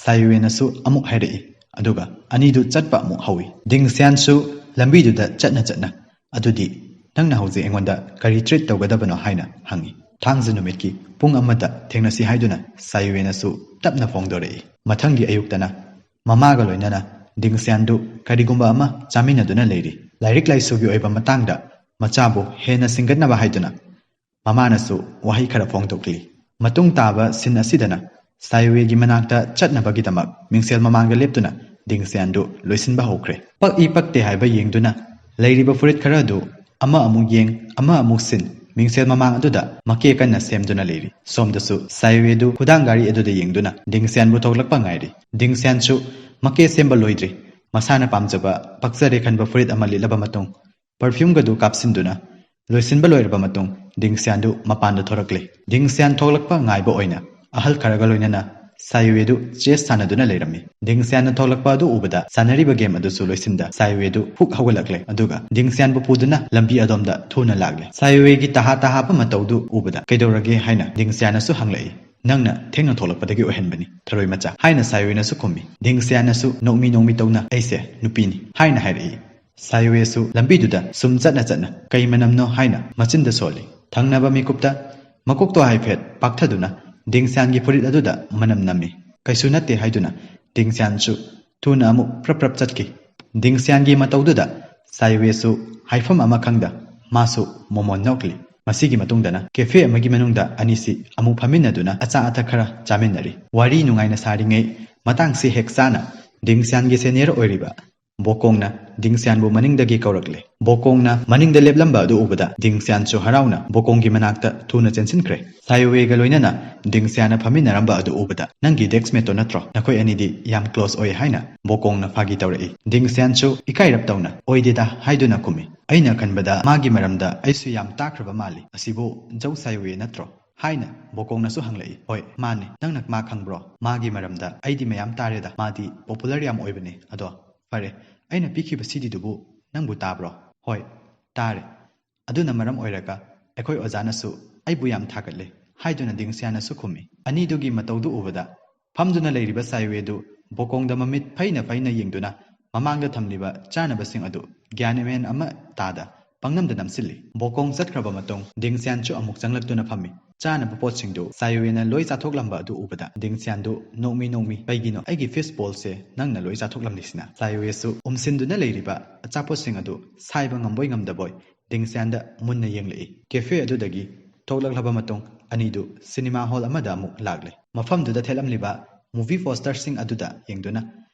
ꯁꯥꯏꯋꯦꯅꯁꯨ ꯑꯃꯨꯛ ꯍꯥꯏꯔꯛꯏ꯫ ꯑꯗꯨꯒ ꯑꯅꯤꯗꯨ ꯆꯠꯄ ꯑꯃꯨꯛ ꯍꯧꯏ꯫ ꯗꯤꯡꯁꯤꯌꯥꯟꯁꯨ ꯂꯝꯕꯤꯗꯨꯗ ꯆꯠꯅ ꯆꯠꯅ, "ꯑꯗꯨꯗꯤ ꯅꯪꯅ ꯍꯧꯖꯤꯛ ꯑꯩꯉꯣꯟꯗ ꯀꯔꯤ ꯇ꯭ꯔꯤꯠ ꯇꯧꯒꯗꯕꯅꯣ?" ꯍꯥꯏꯅ ꯍꯪꯏ꯫ "ꯊꯥꯡꯖ ꯅꯨꯃꯤꯠꯀꯤ ꯄꯨꯡ ꯑꯃꯗ ꯊꯦꯡꯅꯁꯤ" ꯍꯥꯏꯗꯨꯅ ꯁꯥꯏꯋꯦꯅꯁꯨ ꯇꯞꯅ ꯐꯣꯡꯗꯣꯔꯛꯏ꯫ ꯃꯊꯪꯒꯤ ꯑꯌꯨꯛꯇꯅ ꯃꯃꯥꯒ ꯂꯣꯏꯅꯅ ꯗꯤꯡꯁꯤꯌꯥꯟꯗꯨ ꯀꯔꯤꯒꯨꯝꯕ ꯑꯃ ꯆꯥꯃꯤꯟꯅꯗꯨꯅ ꯂꯩꯔꯤ꯫ ꯂꯥꯏꯔꯤꯛ ꯂꯥꯏꯁꯨꯒꯤ ꯑꯣꯏꯕ ꯃꯇꯥꯡꯗ ꯃꯆꯥꯕꯨ ꯍꯦꯟꯅ ꯁꯤꯡꯒꯠꯅꯕ ꯍꯥꯏꯗꯨꯅ ꯃꯃꯥꯅꯁꯨ ꯋꯥꯍꯩ ꯈꯔ ꯐꯣꯡꯗꯣꯛꯂꯤ꯫ ꯃꯇꯨꯡ ꯇꯥꯕ ꯁꯤꯟ ꯑꯁꯤꯗꯅ ꯁꯥꯏꯋꯦꯒꯤ ꯃꯅꯥꯛꯇ ꯆꯠꯅꯕꯒꯤꯗꯃꯛ ꯃꯤꯡꯁꯦꯜ ꯃꯃꯥꯡꯗ ꯂꯦꯞꯇꯨꯅ ꯗꯤꯡꯁꯤꯌꯥꯟꯗꯨ ꯂꯣꯏꯁꯤꯟꯕ ꯍꯧꯈ꯭ꯔꯦ꯫ ꯄꯛꯏ ꯄꯛꯇꯦ ꯍꯥꯏꯕ ꯌꯦꯡꯗꯨꯅ ꯂꯩꯔꯤꯕ ꯐꯨꯔꯤꯠ ꯈꯔ ꯑꯗꯨ ꯑꯃ ꯑꯃꯨꯛ ꯌꯦꯡ, ꯑꯃ ꯑꯃꯨꯛ ꯁꯤꯟ, ꯃꯤꯡꯁꯦꯜ ꯃꯃꯥꯡ ꯑꯗꯨꯗ ꯃꯀꯦ ꯀꯟꯅ ꯁꯦꯝꯗꯨꯅ ꯂꯩꯔꯤ꯫ ꯁꯣꯝꯗꯁꯨ ꯁꯥꯏꯋꯦꯗꯨ ꯈꯨꯗꯥꯡ ꯒꯥꯔꯤ ꯑꯗꯨꯗ ꯌꯦꯡꯗꯨꯅ ꯗꯤꯡꯁꯤꯌꯥꯟꯕꯨ ꯊꯣꯛꯂꯛꯄ ꯉꯥꯏꯔꯤ꯫ ꯗꯤꯡꯁꯤꯌꯥꯟꯁꯨ ꯃꯀꯦ ꯁꯦꯝꯕ ꯂꯣꯏꯗ꯭ꯔꯤ꯫ ꯃꯁꯥꯅ ꯄꯥꯝꯖꯕ ꯄꯛꯆꯔꯦ ꯈꯟꯕ ꯐꯨꯔꯤꯠ ꯑꯃ ꯂꯤꯠꯂꯕ ꯃꯇꯨꯡ, ꯄꯔꯐ꯭ꯌꯨꯝꯒꯗꯨ ꯀꯥꯞꯁꯤꯟꯗꯨꯅ ꯂꯣꯏꯁꯤꯟꯕ ꯂꯣꯏꯔꯕ ꯃꯇꯨꯡ, ꯗꯤꯡꯁꯤꯌꯥꯟꯗꯨ ꯃꯄꯥꯟꯗ ꯊꯣꯔꯛꯂꯦ꯫ ꯗꯤꯡꯁꯤꯌꯥꯟ ꯊꯣꯛꯂꯛꯄ ꯉꯥꯏꯕ ꯑꯣꯏꯅ ꯑꯍꯜ ꯈꯔꯒ ꯂꯣꯏꯅꯅ ꯁꯥꯏꯋꯦꯗꯨ ꯆꯦꯁ ꯁꯥꯟꯅꯗꯨꯅ ꯂꯩꯔꯝꯃꯤ꯫ ꯗꯤꯡꯁꯤꯌꯥꯟꯅ ꯊꯣꯛꯂꯛꯄ ꯑꯗꯨ ꯎꯕꯗ ꯁꯥꯟꯅꯔꯤꯕ ꯒꯦꯝ ꯑꯗꯨꯁꯨ ꯂꯣꯏꯁꯤꯟꯗ ꯁꯥꯏꯋꯦꯗꯨ ꯍꯨꯛ ꯍꯧꯒꯠꯂꯛꯂꯦ, ꯑꯗꯨꯒ ꯗꯤꯡꯁꯤꯌꯥꯟꯕꯨ ꯄꯨꯗꯨꯅ ꯂꯝꯕꯤ ꯑꯗꯣꯝꯗ ꯊꯨꯅ ꯂꯥꯛꯂꯦ꯫ ꯁꯥꯏꯋꯦꯒꯤ ꯇꯍꯥ ꯇꯍꯥꯕ ꯃꯇꯧꯗꯨ ꯎꯕꯗ "ꯀꯩꯗꯧꯔꯒꯦ?" ꯍꯥꯏꯅ ꯗꯤꯡꯁꯤꯌꯥꯟꯅꯁꯨ ꯍꯪꯂꯛꯏ꯫ "ꯅꯪꯅ ꯊꯦꯡꯅ ꯊꯣꯛꯂꯛꯄꯗꯒꯤ ꯑꯣꯏꯍꯟꯕꯅꯤ, ꯊꯔꯣꯏ ꯃꯆꯥ" ꯍꯥꯏꯅ ꯁꯥꯏꯋꯦꯅꯁꯨ ꯈꯨꯝꯃꯤ꯫ ꯗꯤꯡꯁꯤꯌꯥꯟꯅꯁꯨ ꯅꯣꯛꯃꯤ ꯅꯣꯛꯃꯤ ꯇꯧꯅ "ꯑꯩꯁꯦ ꯅꯨꯄꯤꯅꯤ" ꯍꯥꯏꯅ ꯍꯥꯏꯔꯛꯏ꯫ ꯁꯥꯏꯋꯦꯁꯨ ꯂꯝꯕꯤꯗꯨꯗ ꯁꯨꯝ ꯆꯠꯅ ꯆꯠꯅ "ꯀꯩ ꯃꯅꯝꯅꯣ?" ꯍꯥꯏꯅ ꯃꯆꯤꯟꯗ ꯁꯣꯜꯂꯤ꯫ ꯊꯪꯅꯕ ꯃꯤꯀꯨꯞꯇ ꯃꯀꯣꯛꯇꯣ ꯍꯥꯏꯐꯦꯠ ꯄꯥꯛꯊꯗꯨꯅ ꯗꯤꯡꯁꯤꯌꯥꯟꯒꯤ ꯐꯨꯔꯤꯠ ꯑꯗꯨꯗ ꯃꯅꯝ ꯅꯝꯃꯤ꯫ "ꯀꯩꯁꯨ ꯅꯠꯇꯦ" ꯍꯥꯏꯗꯨꯅ ꯗꯤꯡꯁꯤꯌꯥꯟꯁꯨ ꯊꯨꯅ ꯑꯃꯨꯛ ꯄ꯭ꯔꯞ ꯄ꯭ꯔꯞ ꯆꯠꯈꯤ꯫ ꯗꯤꯡꯁꯤꯌꯥꯟꯒꯤ ꯃꯇꯧꯗꯨꯗ ꯁꯥꯏꯋꯦꯁꯨ ꯍꯥꯏꯐꯝ ꯑꯃ ꯈꯪꯗ ꯃꯥꯁꯨ ꯃꯣꯃꯣꯟ ꯅꯣꯛꯂꯤ꯫ ꯃꯁꯤꯒꯤ ꯃꯇꯨꯡꯗꯅ ꯀꯦꯐꯦ ꯑꯃꯒꯤ ꯃꯅꯨꯡꯗ ꯑꯅꯤꯁꯤ ꯑꯃꯨꯛ ꯐꯝꯃꯤꯟꯅꯗꯨꯅ ꯑꯆꯥ ꯑꯊꯛ ꯈꯔ ꯆꯥꯃꯤꯟꯅꯔꯤ꯫ ꯋꯥꯔꯤ ꯅꯨꯡꯉꯥꯏꯅ ꯁꯥꯔꯤꯉꯩ ꯃꯇꯥꯡꯁꯤ ꯍꯦꯛ ꯆꯥꯅ ꯗꯤꯡꯁꯤꯌꯥꯟꯒꯤ ꯁꯦꯅꯤꯌꯔ ꯑꯣꯏꯔꯤꯕ ꯕꯣꯀꯣꯡꯅ ꯗꯤꯡꯁꯤꯌꯥꯟꯕꯨ ꯃꯅꯤꯡꯗꯒꯤ ꯀꯧꯔꯛꯂꯦ꯫ ꯕꯣꯀꯣꯡꯅ ꯃꯅꯤꯡꯗ ꯂꯦꯞꯂꯝꯕ ꯑꯗꯨ ꯎꯕꯗ ꯗꯤꯡꯁꯤꯌꯥꯟꯁꯨ ꯍꯔꯥꯎꯅ ꯕꯣꯀꯣꯡꯒꯤ ꯃꯅꯥꯛꯇ ꯊꯨꯅ ꯆꯦꯟꯁꯤꯟꯈ꯭ꯔꯦ꯫ ꯁꯥꯏꯋꯦꯒ ꯂꯣꯏꯅꯅ ꯗꯤꯡꯁꯤꯌꯥꯟꯅ ꯐꯝꯃꯤꯟꯅꯔꯝꯕ ꯑꯗꯨ ꯎꯕꯗ, "ꯅꯪꯒꯤ ꯗꯦꯛꯁꯃꯦꯠꯇꯣ ꯅꯠꯇ꯭ꯔꯣ? ꯅꯈꯣꯏ ꯑꯅꯤꯗꯤ ꯌꯥꯝ ꯀ꯭ꯂꯣꯁ ꯑꯣꯏ" ꯍꯥꯏꯅ ꯕꯣꯀꯣꯡꯅ ꯐꯥꯒꯤ ꯇꯧꯔꯛꯏ꯫ ꯗꯤꯡꯁꯤꯌꯥꯟꯁꯨ ꯏꯀꯥꯏꯔꯞ ꯇꯧꯅ "ꯑꯣꯏꯗꯦꯗ" ꯍꯥꯏꯗꯨꯅ ꯈꯨꯝꯃꯤ꯫ "ꯑꯩꯅ ꯈꯟꯕꯗ ꯃꯥꯒꯤ ꯃꯔꯝꯗ ꯑꯩꯁꯨ ꯌꯥꯝ ꯇꯥꯈ꯭ꯔꯕ ꯃꯥꯜꯂꯤ꯫ "ꯑꯁꯤꯕꯨ ꯖꯧ ꯁꯥꯏꯋꯦ ꯅꯠꯇ꯭ꯔꯣ?" ꯍꯥꯏꯅ ꯕꯣꯀꯣꯡꯅꯁꯨ ꯍꯪꯂꯛꯏ꯫ "ꯍꯣꯏ, ꯃꯥꯅꯤ꯫ ꯅꯪꯅ ꯃꯥ ꯈꯪꯕ꯭ꯔꯣ?" "ꯃꯥꯒꯤ ꯃꯔꯝꯗ ꯑꯩꯗꯤ ꯃꯌꯥꯝ ꯇꯥꯔꯦꯗ꯫ ꯃꯥꯗꯤ ꯄꯣꯄꯨꯂꯔ ꯌꯥꯝ ꯑꯣꯏꯕꯅꯤ꯫ ꯑꯗꯣ ꯐꯔꯦ, ꯑꯩꯅ ꯄꯤꯈꯤꯕ ꯁꯤꯗꯤꯗꯨꯕꯨ ꯅꯪꯕꯨ ꯇꯥꯕ꯭ꯔꯣ?" "ꯍꯣꯏ, ꯇꯥꯔꯦ꯫ ꯑꯗꯨꯅ ꯃꯔꯝ ꯑꯣꯏꯔꯒ ꯑꯩꯈꯣꯏ ꯑꯣꯖꯥꯅꯁꯨ ꯑꯩꯕꯨ ꯌꯥꯝ ꯊꯥꯒꯠꯂꯦ" ꯍꯥꯏꯗꯨꯅ ꯗꯤꯡꯁꯤꯌꯥꯟꯅꯁꯨ ꯈꯨꯝꯃꯤ꯫ ꯑꯅꯤꯗꯨꯒꯤ ꯃꯇꯧꯗꯨ ꯎꯕꯗ ꯐꯝꯗꯨꯅ ꯂꯩꯔꯤꯕ ꯁꯥꯏꯋꯦꯗꯨ ꯕꯣꯀꯣꯡꯗ ꯃꯃꯤꯠ ꯐꯩꯅ ꯐꯩꯅ ꯌꯦꯡꯗꯨꯅ ꯃꯃꯥꯡꯗ ꯊꯝꯂꯤꯕ ꯆꯥꯅꯕꯁꯤꯡ ꯑꯗꯨ ꯒ꯭ꯌꯥꯟ ꯃꯦꯟ ꯑꯃ ꯇꯥꯗ ꯄꯪꯅꯝꯗ ꯅꯝꯁꯤꯜꯂꯤ꯫ ꯕꯣꯀꯣꯡ ꯆꯠꯈ꯭ꯔꯕ ꯃꯇꯨꯡ ꯗꯤꯡꯁꯤꯌꯥꯟꯁꯨ ꯑꯃꯨꯛ ꯆꯪꯂꯛꯇꯨꯅ ꯐꯝꯃꯤ꯫ ꯆꯥꯅꯕ ꯄꯣꯠꯁꯤꯡꯗꯨ ꯁꯥꯏꯋꯦꯅ ꯂꯣꯏ ꯆꯥꯊꯣꯛꯂꯝꯕ ꯑꯗꯨ ꯎꯕꯗ ꯗꯤꯡꯁꯤꯌꯥꯟꯗꯨ ꯅꯣꯛꯃꯤ ꯅꯣꯛꯃꯤ, "ꯀꯩꯒꯤꯅꯣ ꯑꯩꯒꯤ ꯐꯤꯁ ꯕꯣꯜꯁꯦ ꯅꯪꯅ ꯂꯣꯏ ꯆꯥꯊꯣꯛꯂꯝꯂꯤꯁꯤꯅ?" ꯁꯥꯏꯋꯦꯁꯨ ꯎꯝꯁꯤꯟꯗꯨꯅ ꯂꯩꯔꯤꯕ ꯑꯆꯥꯄꯣꯠꯁꯤꯡ ꯑꯗꯨ ꯁꯥꯏꯕ ꯉꯝꯕꯣꯏ ꯉꯝꯗꯕꯣꯏ ꯗꯤꯡꯁꯤꯌꯥꯟꯗ ꯃꯨꯟꯅ ꯌꯦꯡꯂꯛꯏ꯫ ꯀꯦꯐꯦ ꯑꯗꯨꯗꯒꯤ ꯊꯣꯛꯂꯛꯂꯕ ꯃꯇꯨꯡ ꯑꯅꯤꯗꯨ ꯁꯤꯅꯦꯃꯥ ꯍꯣꯜ ꯑꯃꯗ ꯑꯃꯨꯛ ꯂꯥꯛꯂꯦ꯫ ꯃꯐꯝꯗꯨꯗ ꯊꯦꯠꯂꯝꯂꯤꯕ ꯃꯨꯚꯤ ꯄꯣꯁꯇꯔꯁꯤꯡ ꯑꯗꯨꯗ ꯌꯦꯡꯗꯨꯅ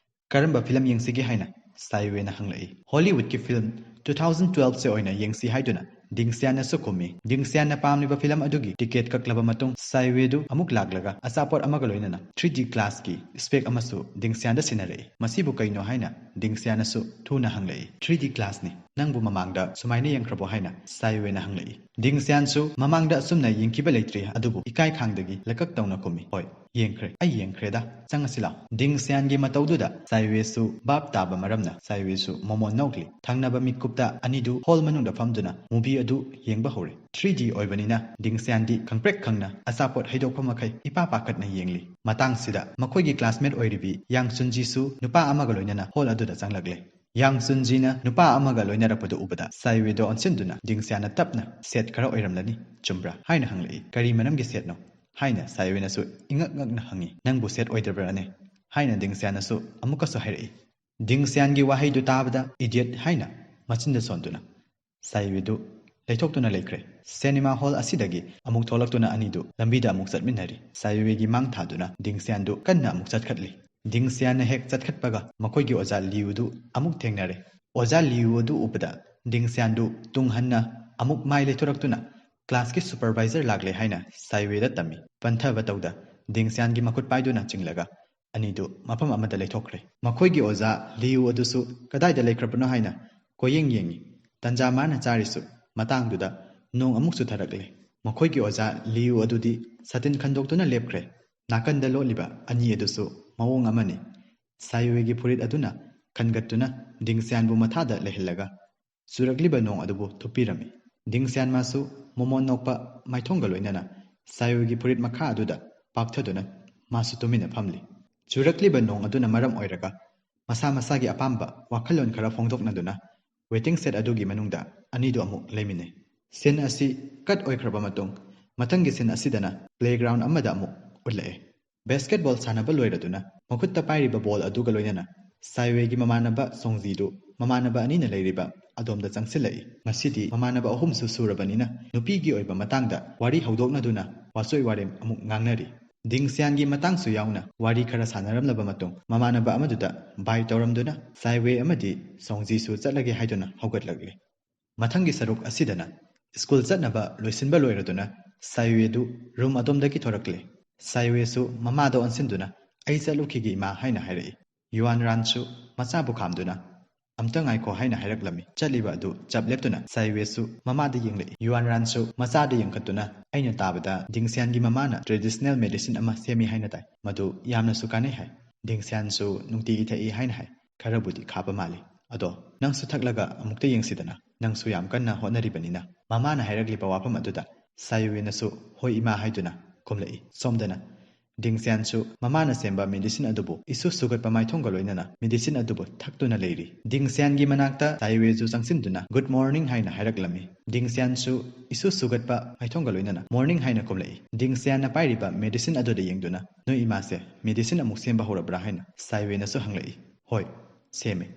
"ꯀꯔꯝꯕ ꯐꯤꯂꯝ ꯌꯦꯡꯁꯤꯒꯦ?" ꯍꯥꯏꯅ ꯁꯥꯏꯋꯦꯅ ꯍꯪꯂꯛꯏ꯫ "ꯍꯣꯂꯤꯋꯨꯗꯀꯤ ꯐꯤꯂꯝ two thousand twelve ꯁꯦ ꯑꯣꯏꯅ ꯌꯦꯡꯁꯤ" ꯍꯥꯏꯗꯨꯅ ꯗꯤꯡꯁꯤꯌꯥꯟꯅꯁꯨ ꯈꯨꯝꯃꯤ꯫ ꯗꯤꯡꯁꯤꯌꯥꯟꯅ ꯄꯥꯝꯂꯤꯕ ꯐꯤꯂꯝ ꯑꯗꯨꯒꯤ ꯇꯤꯀꯦꯠ ꯀꯛꯂꯕ ꯃꯇꯨꯡ, ꯁꯥꯏꯋꯦꯗꯨ ꯑꯃꯨꯛ ꯂꯥꯛꯂꯒ ꯑꯆꯥꯄꯣꯠ ꯑꯃꯒ ꯂꯣꯏꯅꯅ ꯊ꯭ꯔꯤ ꯗꯤ ꯒ꯭ꯂꯥꯁꯀꯤ ꯏꯁꯄꯦꯛ ꯑꯃꯁꯨ ꯗꯤꯡꯁꯤꯌꯥꯟꯗ ꯁꯤꯟꯅꯔꯛꯏ꯫ "ꯃꯁꯤꯕꯨ ꯀꯩꯅꯣ?" ꯍꯥꯏꯅ ꯗꯤꯡꯁꯤꯌꯥꯟꯅꯁꯨ ꯊꯨꯅ ꯍꯪꯂꯛꯏ꯫ "ꯊ꯭ꯔꯤ ꯗꯤ ꯒ꯭ꯂꯥꯁꯅꯤ꯫ ꯅꯪꯕꯨ ꯃꯃꯥꯡꯗ ꯁꯨꯃꯥꯏꯅ ꯌꯦꯡꯈ꯭ꯔꯕꯣ?" ꯍꯥꯏꯅ ꯁꯥꯏꯋꯦꯅ ꯍꯪꯂꯛꯏ꯫ ꯗꯤꯡꯁꯤꯌꯥꯟꯁꯨ ꯃꯃꯥꯡꯗ ꯑꯁꯨꯝꯅ ꯌꯦꯡꯈꯤꯕ ꯂꯩꯇ꯭ꯔꯤ, ꯑꯗꯨꯕꯨ ꯏꯀꯥꯏ ꯈꯥꯡꯗꯒꯤ ꯂꯀꯛ ꯇꯧꯅ ꯈꯨꯝꯃꯤ꯫ "ꯍꯣꯏ, ꯌꯦꯡꯈ꯭ꯔꯦ꯫ ꯑꯩ ꯌꯦꯡꯈ꯭ꯔꯦꯗ꯫ ꯆꯪꯉꯁꯤ ꯂꯥꯎ꯫" ꯗꯤꯡꯁꯤꯌꯥꯟꯒꯤ ꯃꯇꯧꯗꯨꯗ ꯁꯥꯏꯋꯦꯁꯨ ꯚꯥꯞ ꯇꯥꯕ ꯃꯔꯝꯅ ꯁꯥꯏꯋꯦꯁꯨ ꯃꯣꯃꯣꯟ ꯅꯣꯛꯂꯤ꯫ ꯊꯪꯅꯕ ꯃꯤꯠꯀꯨꯞꯇ ꯑꯅꯤꯗꯨ ꯍꯣꯜ ꯃꯅꯨꯡꯗ ꯐꯝꯗꯨꯅ ꯃꯨꯚꯤ ꯑꯗꯨ ꯌꯦꯡꯕ ꯍꯧꯔꯦ꯫ ꯊ꯭ꯔꯤ ꯗꯤ ꯑꯣꯏꯕꯅꯤꯅ ꯗꯤꯡꯁꯤꯌꯥꯟꯗꯤ ꯈꯪꯄ꯭ꯔꯦꯛ ꯈꯪꯅ ꯑꯆꯥꯄꯣꯠ ꯍꯩꯗꯣꯛꯄ ꯃꯈꯩ ꯏꯄꯥ ꯄꯥꯈꯠꯅ ꯌꯦꯡꯂꯤ꯫ ꯃꯇꯥꯡꯁꯤꯗ ꯃꯈꯣꯏꯒꯤ ꯀ꯭ꯂꯥꯁꯃꯦꯠ ꯑꯣꯏꯔꯤꯕꯤ ꯌꯥꯡ ꯆꯨꯟꯖꯤꯁꯨ ꯅꯨꯄꯥ ꯑꯃꯒ ꯂꯣꯏꯅꯅ ꯍꯣꯜ ꯑꯗꯨꯗ ꯆꯪꯂꯛꯂꯦ꯫ ꯌꯥꯡ ꯆꯨꯟꯖꯤꯅ ꯅꯨꯄꯥ ꯑꯃꯒ ꯂꯣꯏꯅꯔꯛꯄꯗꯨ ꯎꯕꯗ ꯁꯥꯏꯋꯦꯗꯣ ꯑꯣꯟꯁꯤꯟꯗꯨꯅ ꯗꯤꯡꯁꯤꯌꯥꯟꯅ ꯇꯞꯅ, "ꯁꯦꯠ ꯈꯔ ꯑꯣꯏꯔꯝꯂꯅꯤ, ꯆꯨꯝꯕ꯭ꯔꯥ?" ꯍꯥꯏꯅ ꯍꯪꯂꯛꯏ꯫ "ꯀꯔꯤ ꯃꯔꯝꯒꯤ ꯁꯦꯠꯅꯣ?" ꯍꯥꯏꯅ ꯁꯥꯏꯋꯦꯅꯁꯨ ꯏꯉꯛ ꯉꯛꯅ ꯍꯪꯉꯤ꯫ "ꯅꯪꯕꯨ ꯁꯦꯠ ꯑꯣꯏꯗꯕ꯭ꯔꯥꯅꯦ?" ꯍꯥꯏꯅ ꯗꯤꯡꯁꯤꯌꯥꯟꯅꯁꯨ ꯑꯃꯨꯛꯀꯁꯨ ꯍꯥꯏꯔꯛꯏ꯫ ꯗꯤꯡꯁꯤꯌꯥꯟꯒꯤ ꯋꯥꯍꯩꯗꯨ ꯇꯥꯕꯗ "ꯏꯗꯤꯌꯠ" ꯍꯥꯏꯅ ꯃꯆꯤꯟꯗ ꯁꯣꯟꯗꯨꯅ ꯁꯥꯏꯋꯦꯗꯨ ꯂꯩꯊꯣꯛꯇꯨꯅ ꯂꯩꯈ꯭ꯔꯦ꯫ ꯁꯤꯅꯦꯃꯥ ꯍꯣꯜ ꯑꯁꯤꯗꯒꯤ ꯑꯃꯨꯛ ꯊꯣꯛꯂꯛꯇꯨꯅ ꯑꯅꯤꯗꯨ ꯂꯝꯕꯤꯗ ꯑꯃꯨꯛ ꯆꯠꯃꯤꯟꯅꯔꯤ꯫ ꯁꯥꯏꯋꯦꯒꯤ ꯃꯥꯡ ꯊꯥꯗꯨꯅ ꯗꯤꯡꯁꯤꯌꯥꯟꯗꯨ ꯀꯟꯅ ꯑꯃꯨꯛ ꯆꯠꯈꯠꯂꯤ꯫ ꯗꯤꯡꯁꯤꯌꯥꯟꯅ ꯍꯦꯛ ꯆꯠꯈꯠꯄꯒ ꯃꯈꯣꯏꯒꯤ ꯑꯣꯖꯥ ꯂꯤꯌꯨꯗꯨ ꯑꯃꯨꯛ ꯊꯦꯡꯅꯔꯦ꯫ ꯑꯣꯖꯥ ꯂꯤꯌꯨ ꯑꯗꯨ ꯎꯕꯗ ꯗꯤꯡꯁꯤꯌꯥꯟꯗꯨ ꯇꯨꯡ ꯍꯟꯅ ꯑꯃꯨꯛ ꯃꯥꯏ ꯂꯩꯊꯣꯔꯛꯇꯨꯅ ꯀ꯭ꯂꯥꯁꯀꯤ ꯁꯨꯄꯔꯚꯥꯏꯖꯔ ꯂꯥꯛꯂꯦ ꯍꯥꯏꯅ ꯁꯥꯏꯋꯦꯗ ꯇꯝꯃꯤ꯫ ꯄꯟꯊꯕ ꯇꯧꯗ ꯗꯤꯡꯁꯤꯌꯥꯟꯒꯤ ꯃꯈꯨꯠ ꯄꯥꯏꯗꯨꯅ ꯆꯤꯡꯂꯒ ꯑꯅꯤꯗꯨ ꯃꯐꯝ ꯑꯃꯗ ꯂꯩꯊꯣꯛꯈ꯭ꯔꯦ꯫ ꯃꯈꯣꯏꯒꯤ ꯑꯣꯖꯥ ꯂꯤꯌꯨ ꯑꯗꯨꯁꯨ ꯀꯗꯥꯏꯗ ꯂꯩꯈ꯭ꯔꯕꯅꯣ ꯍꯥꯏꯅ ꯀꯣꯏꯌꯦꯡ ꯌꯦꯡꯉꯤ꯫ ꯇꯟꯖꯥ ꯃꯥꯅ ꯆꯥꯔꯤꯁꯨ ꯃꯇꯥꯡꯗꯨꯗ ꯅꯣꯡ ꯑꯃꯨꯛ ꯆꯨꯊꯔꯛꯂꯦ꯫ ꯃꯈꯣꯏꯒꯤ ꯑꯣꯖꯥ ꯂꯤꯌꯨ ꯑꯗꯨꯗꯤ ꯁꯥꯇꯤꯟ ꯈꯟꯗꯣꯛꯇꯨꯅ ꯂꯦꯞꯈ꯭ꯔꯦ꯫ ꯅꯥꯀꯟꯗ ꯂꯣꯠꯂꯤꯕ ꯑꯅꯤ ꯑꯗꯨꯁꯨ ꯃꯑꯣꯡ ꯑꯃꯅꯤ꯫ ꯁꯥꯏꯋꯦꯒꯤ ꯐꯨꯔꯤꯠ ꯑꯗꯨꯅ ꯈꯟꯒꯠꯇꯨꯅ ꯗꯤꯡꯁꯤꯌꯥꯟꯕꯨ ꯃꯊꯥꯗ ꯂꯩꯍꯜꯂꯒ ꯆꯨꯔꯛꯂꯤꯕ ꯅꯣꯡ ꯑꯗꯨꯕꯨ ꯊꯨꯞꯄꯤꯔꯝꯃꯤ꯫ ꯗꯤꯡꯁꯤꯌꯥꯟ ꯃꯥꯁꯨ ꯃꯣꯃꯣꯟ ꯅꯣꯛꯄ ꯃꯥꯏꯊꯣꯡꯒ ꯂꯣꯏꯅꯅ ꯁꯥꯏꯋꯦꯒꯤ ꯐꯨꯔꯤꯠ ꯃꯈꯥ ꯑꯗꯨꯗ ꯄꯥꯛꯊꯗꯨꯅ ꯃꯥꯁꯨ ꯇꯨꯃꯤꯟꯅ ꯐꯝꯂꯤ꯫ ꯆꯨꯔꯛꯂꯤꯕ ꯅꯣꯡ ꯑꯗꯨꯅ ꯃꯔꯝ ꯑꯣꯏꯔꯒ ꯃꯁꯥ ꯃꯁꯥꯒꯤ ꯑꯄꯥꯝꯕ ꯋꯥꯈꯜꯂꯣꯟ ꯈꯔ ꯐꯣꯡꯗꯣꯛꯅꯗꯨꯅ ꯋꯦꯇꯤꯡ ꯁꯦꯠ ꯑꯗꯨꯒꯤ ꯃꯅꯨꯡꯗ ꯑꯅꯤꯗꯨ ꯑꯃꯨꯛ ꯂꯩꯃꯤꯟꯅꯩ꯫ ꯁꯤꯟ ꯑꯁꯤ ꯀꯠ ꯑꯣꯏꯈ꯭ꯔꯕ ꯃꯇꯨꯡ ꯃꯊꯪꯒꯤ ꯁꯤꯟ ꯑꯁꯤꯗꯅ ꯄ꯭ꯂꯦꯒ꯭ꯔꯥꯎꯟ ꯑꯃꯗ ꯑꯃꯨꯛ ꯎꯠꯂꯛꯑꯦ꯫ ꯕꯦꯁꯀꯦꯠꯕꯣꯜ ꯁꯥꯟꯅꯕ ꯂꯣꯏꯔꯗꯨꯅ ꯃꯈꯨꯠꯇ ꯄꯥꯏꯔꯤꯕ ꯕꯣꯜ ꯑꯗꯨꯒ ꯂꯣꯏꯅꯅ ꯁꯥꯏꯋꯦꯒꯤ ꯃꯃꯥꯟꯅꯕ ꯁꯣꯡꯖꯤꯗꯨ ꯃꯃꯥꯟꯅꯕ ꯑꯅꯤꯅ ꯂꯩꯔꯤꯕ ꯑꯗꯣꯝꯗ ꯆꯪꯁꯤꯜꯂꯛꯏ꯫ ꯉꯁꯤꯗꯤ ꯃꯃꯥꯟꯅꯕ ꯑꯍꯨꯝꯁꯨ ꯁꯨꯔꯕꯅꯤꯅ ꯅꯨꯄꯤꯒꯤ ꯑꯣꯏꯕ ꯃꯇꯥꯡꯗ ꯋꯥꯔꯤ ꯍꯧꯗꯣꯛꯅꯗꯨꯅ ꯋꯥꯆꯣꯏ ꯋꯥꯔꯦꯝ ꯑꯃꯨꯛ ꯉꯥꯡꯅꯔꯤ꯫ ꯗꯤꯡꯁꯤꯌꯥꯟꯒꯤ ꯃꯇꯥꯡꯁꯨ ꯌꯥꯎꯅ ꯋꯥꯔꯤ ꯈꯔ ꯁꯥꯟꯅꯔꯝꯂꯕ ꯃꯇꯨꯡ ꯃꯃꯥꯟꯅꯕ ꯑꯃꯗꯨꯗ ꯕꯥꯏ ꯇꯧꯔꯝꯗꯨꯅ ꯁꯥꯏꯋꯦ ꯑꯃꯗꯤ ꯁꯣꯡꯖꯤꯁꯨ ꯆꯠꯂꯒꯦ ꯍꯥꯏꯗꯨꯅ ꯍꯧꯒꯠꯂꯛꯂꯤ꯫ ꯃꯊꯪꯒꯤ ꯁꯔꯨꯛ ꯑꯁꯤꯗꯅ ꯁ꯭ꯀꯨꯜ ꯆꯠꯅꯕ ꯂꯣꯏꯁꯤꯟꯕ ꯂꯣꯏꯔꯗꯨꯅ ꯁꯥꯏꯋꯦꯗꯨ ꯔꯨꯝ ꯑꯗꯣꯝꯗꯒꯤ ꯊꯣꯔꯛꯂꯦ꯫ ꯁꯥꯏꯋꯦꯁꯨ ꯃꯃꯥꯗ ꯑꯣꯟꯁꯤꯟꯗꯨꯅ, "ꯑꯩ ꯆꯠꯂꯨꯈꯤꯒꯦ ꯏꯃꯥ" ꯍꯥꯏꯅ ꯍꯥꯏꯔꯛꯏ꯫ ꯌꯨꯋꯥꯟ ꯔꯥꯟꯁꯨ ꯃꯆꯥꯕꯨ ꯈꯥꯝꯗꯨꯅ, "ꯑꯝꯇ ꯉꯥꯏꯈꯣ" ꯍꯥꯏꯅ ꯍꯥꯏꯔꯛꯂꯝꯃꯤ꯫ ꯆꯠꯂꯤꯕ ꯑꯗꯨ ꯆꯞ ꯂꯦꯞꯇꯨꯅ ꯁꯥꯏꯋꯦꯁꯨ ꯃꯃꯥꯗ ꯌꯦꯡꯂꯛꯏ꯫ ꯌꯨꯋꯥꯟ ꯔꯥꯟꯁꯨ ꯃꯆꯥꯗ ꯌꯦꯡꯈꯠꯇꯨꯅ, "ꯑꯩꯅ ꯇꯥꯕꯗ ꯗꯤꯡꯁꯤꯌꯥꯟꯒꯤ ꯃꯃꯥꯅ ꯇ꯭ꯔꯦꯗꯤꯁꯅꯦꯜ ꯃꯦꯗꯤꯁꯤꯟ ꯑꯃ ꯁꯦꯝꯃꯤ ꯍꯥꯏꯅ ꯇꯥꯏ꯫ ꯃꯗꯨ ꯌꯥꯝꯅꯁꯨ ꯀꯥꯟꯅꯩ ꯍꯥꯏ꯫ ꯗꯤꯡꯁꯤꯌꯥꯟꯁꯨ ꯅꯨꯡꯇꯤꯒꯤ ꯊꯛꯏ ꯍꯥꯏꯅ ꯍꯥꯏ꯫ ꯈꯔꯕꯨꯗꯤ ꯈꯥꯕ ꯃꯥꯜꯂꯤ꯫ ꯑꯗꯣ ꯅꯪꯁꯨ ꯊꯛꯂꯒ ꯑꯃꯨꯛꯇ ꯌꯦꯡꯁꯤꯗꯅ꯫ ꯅꯪꯁꯨ ꯌꯥꯝ ꯀꯟꯅ ꯍꯣꯠꯅꯔꯤꯕꯅꯤꯅ꯫ ꯃꯃꯥꯅ ꯍꯥꯏꯔꯛꯂꯤꯕ ꯋꯥꯐꯝ ꯑꯗꯨꯗ ꯁꯥꯏꯋꯦꯅꯁꯨ "ꯍꯣꯏ ꯏꯃꯥ" ꯍꯥꯏꯗꯨꯅ ꯈꯨꯝꯂꯛꯏ꯫ ꯁꯣꯝꯗꯅ ꯗꯤꯡꯁꯤꯌꯥꯟꯁꯨ ꯃꯃꯥꯅ ꯁꯦꯝꯕ ꯃꯦꯗꯤꯁꯤꯟ ꯑꯗꯨꯕꯨ ꯏꯁꯨ ꯁꯨꯒꯠꯄ ꯃꯥꯏꯊꯣꯡꯒ ꯂꯣꯏꯅꯅ ꯃꯦꯗꯤꯁꯤꯟ ꯑꯗꯨꯕꯨ ꯊꯛꯇꯨꯅ ꯂꯩꯔꯤ꯫ ꯗꯤꯡꯁꯤꯌꯥꯟꯒꯤ ꯃꯅꯥꯛꯇ ꯁꯥꯏꯋꯦꯁꯨ ꯆꯪꯁꯤꯟꯗꯨꯅ "ꯒꯨꯗ ꯃꯣꯔꯅꯤꯡ" ꯍꯥꯏꯅ ꯍꯥꯏꯔꯛꯂꯝꯃꯤ꯫ ꯗꯤꯡꯁꯤꯌꯥꯟꯁꯨ ꯏꯁꯨ ꯁꯨꯒꯠꯄ ꯃꯥꯏꯊꯣꯡꯒ ꯂꯣꯏꯅꯅ "ꯃꯣꯔꯅꯤꯡ" ꯍꯥꯏꯅ ꯈꯨꯝꯂꯛꯏ꯫ ꯗꯤꯡꯁꯤꯌꯥꯟꯅ ꯄꯥꯏꯔꯤꯕ ꯃꯦꯗꯤꯁꯤꯟ ꯑꯗꯨꯗ ꯌꯦꯡꯗꯨꯅ, "ꯅꯣꯏ ꯏꯃꯥꯁꯦ ꯃꯦꯗꯤꯁꯤꯟ ꯑꯃꯨꯛ ꯁꯦꯝꯕ ꯍꯧꯔꯕ꯭ꯔꯥ?" ꯍꯥꯏꯅ ꯁꯥꯏꯋꯦꯅꯁꯨ ꯍꯪꯂꯛꯏ꯫ "ꯍꯣꯏ, ꯁꯦꯝꯃꯦ꯫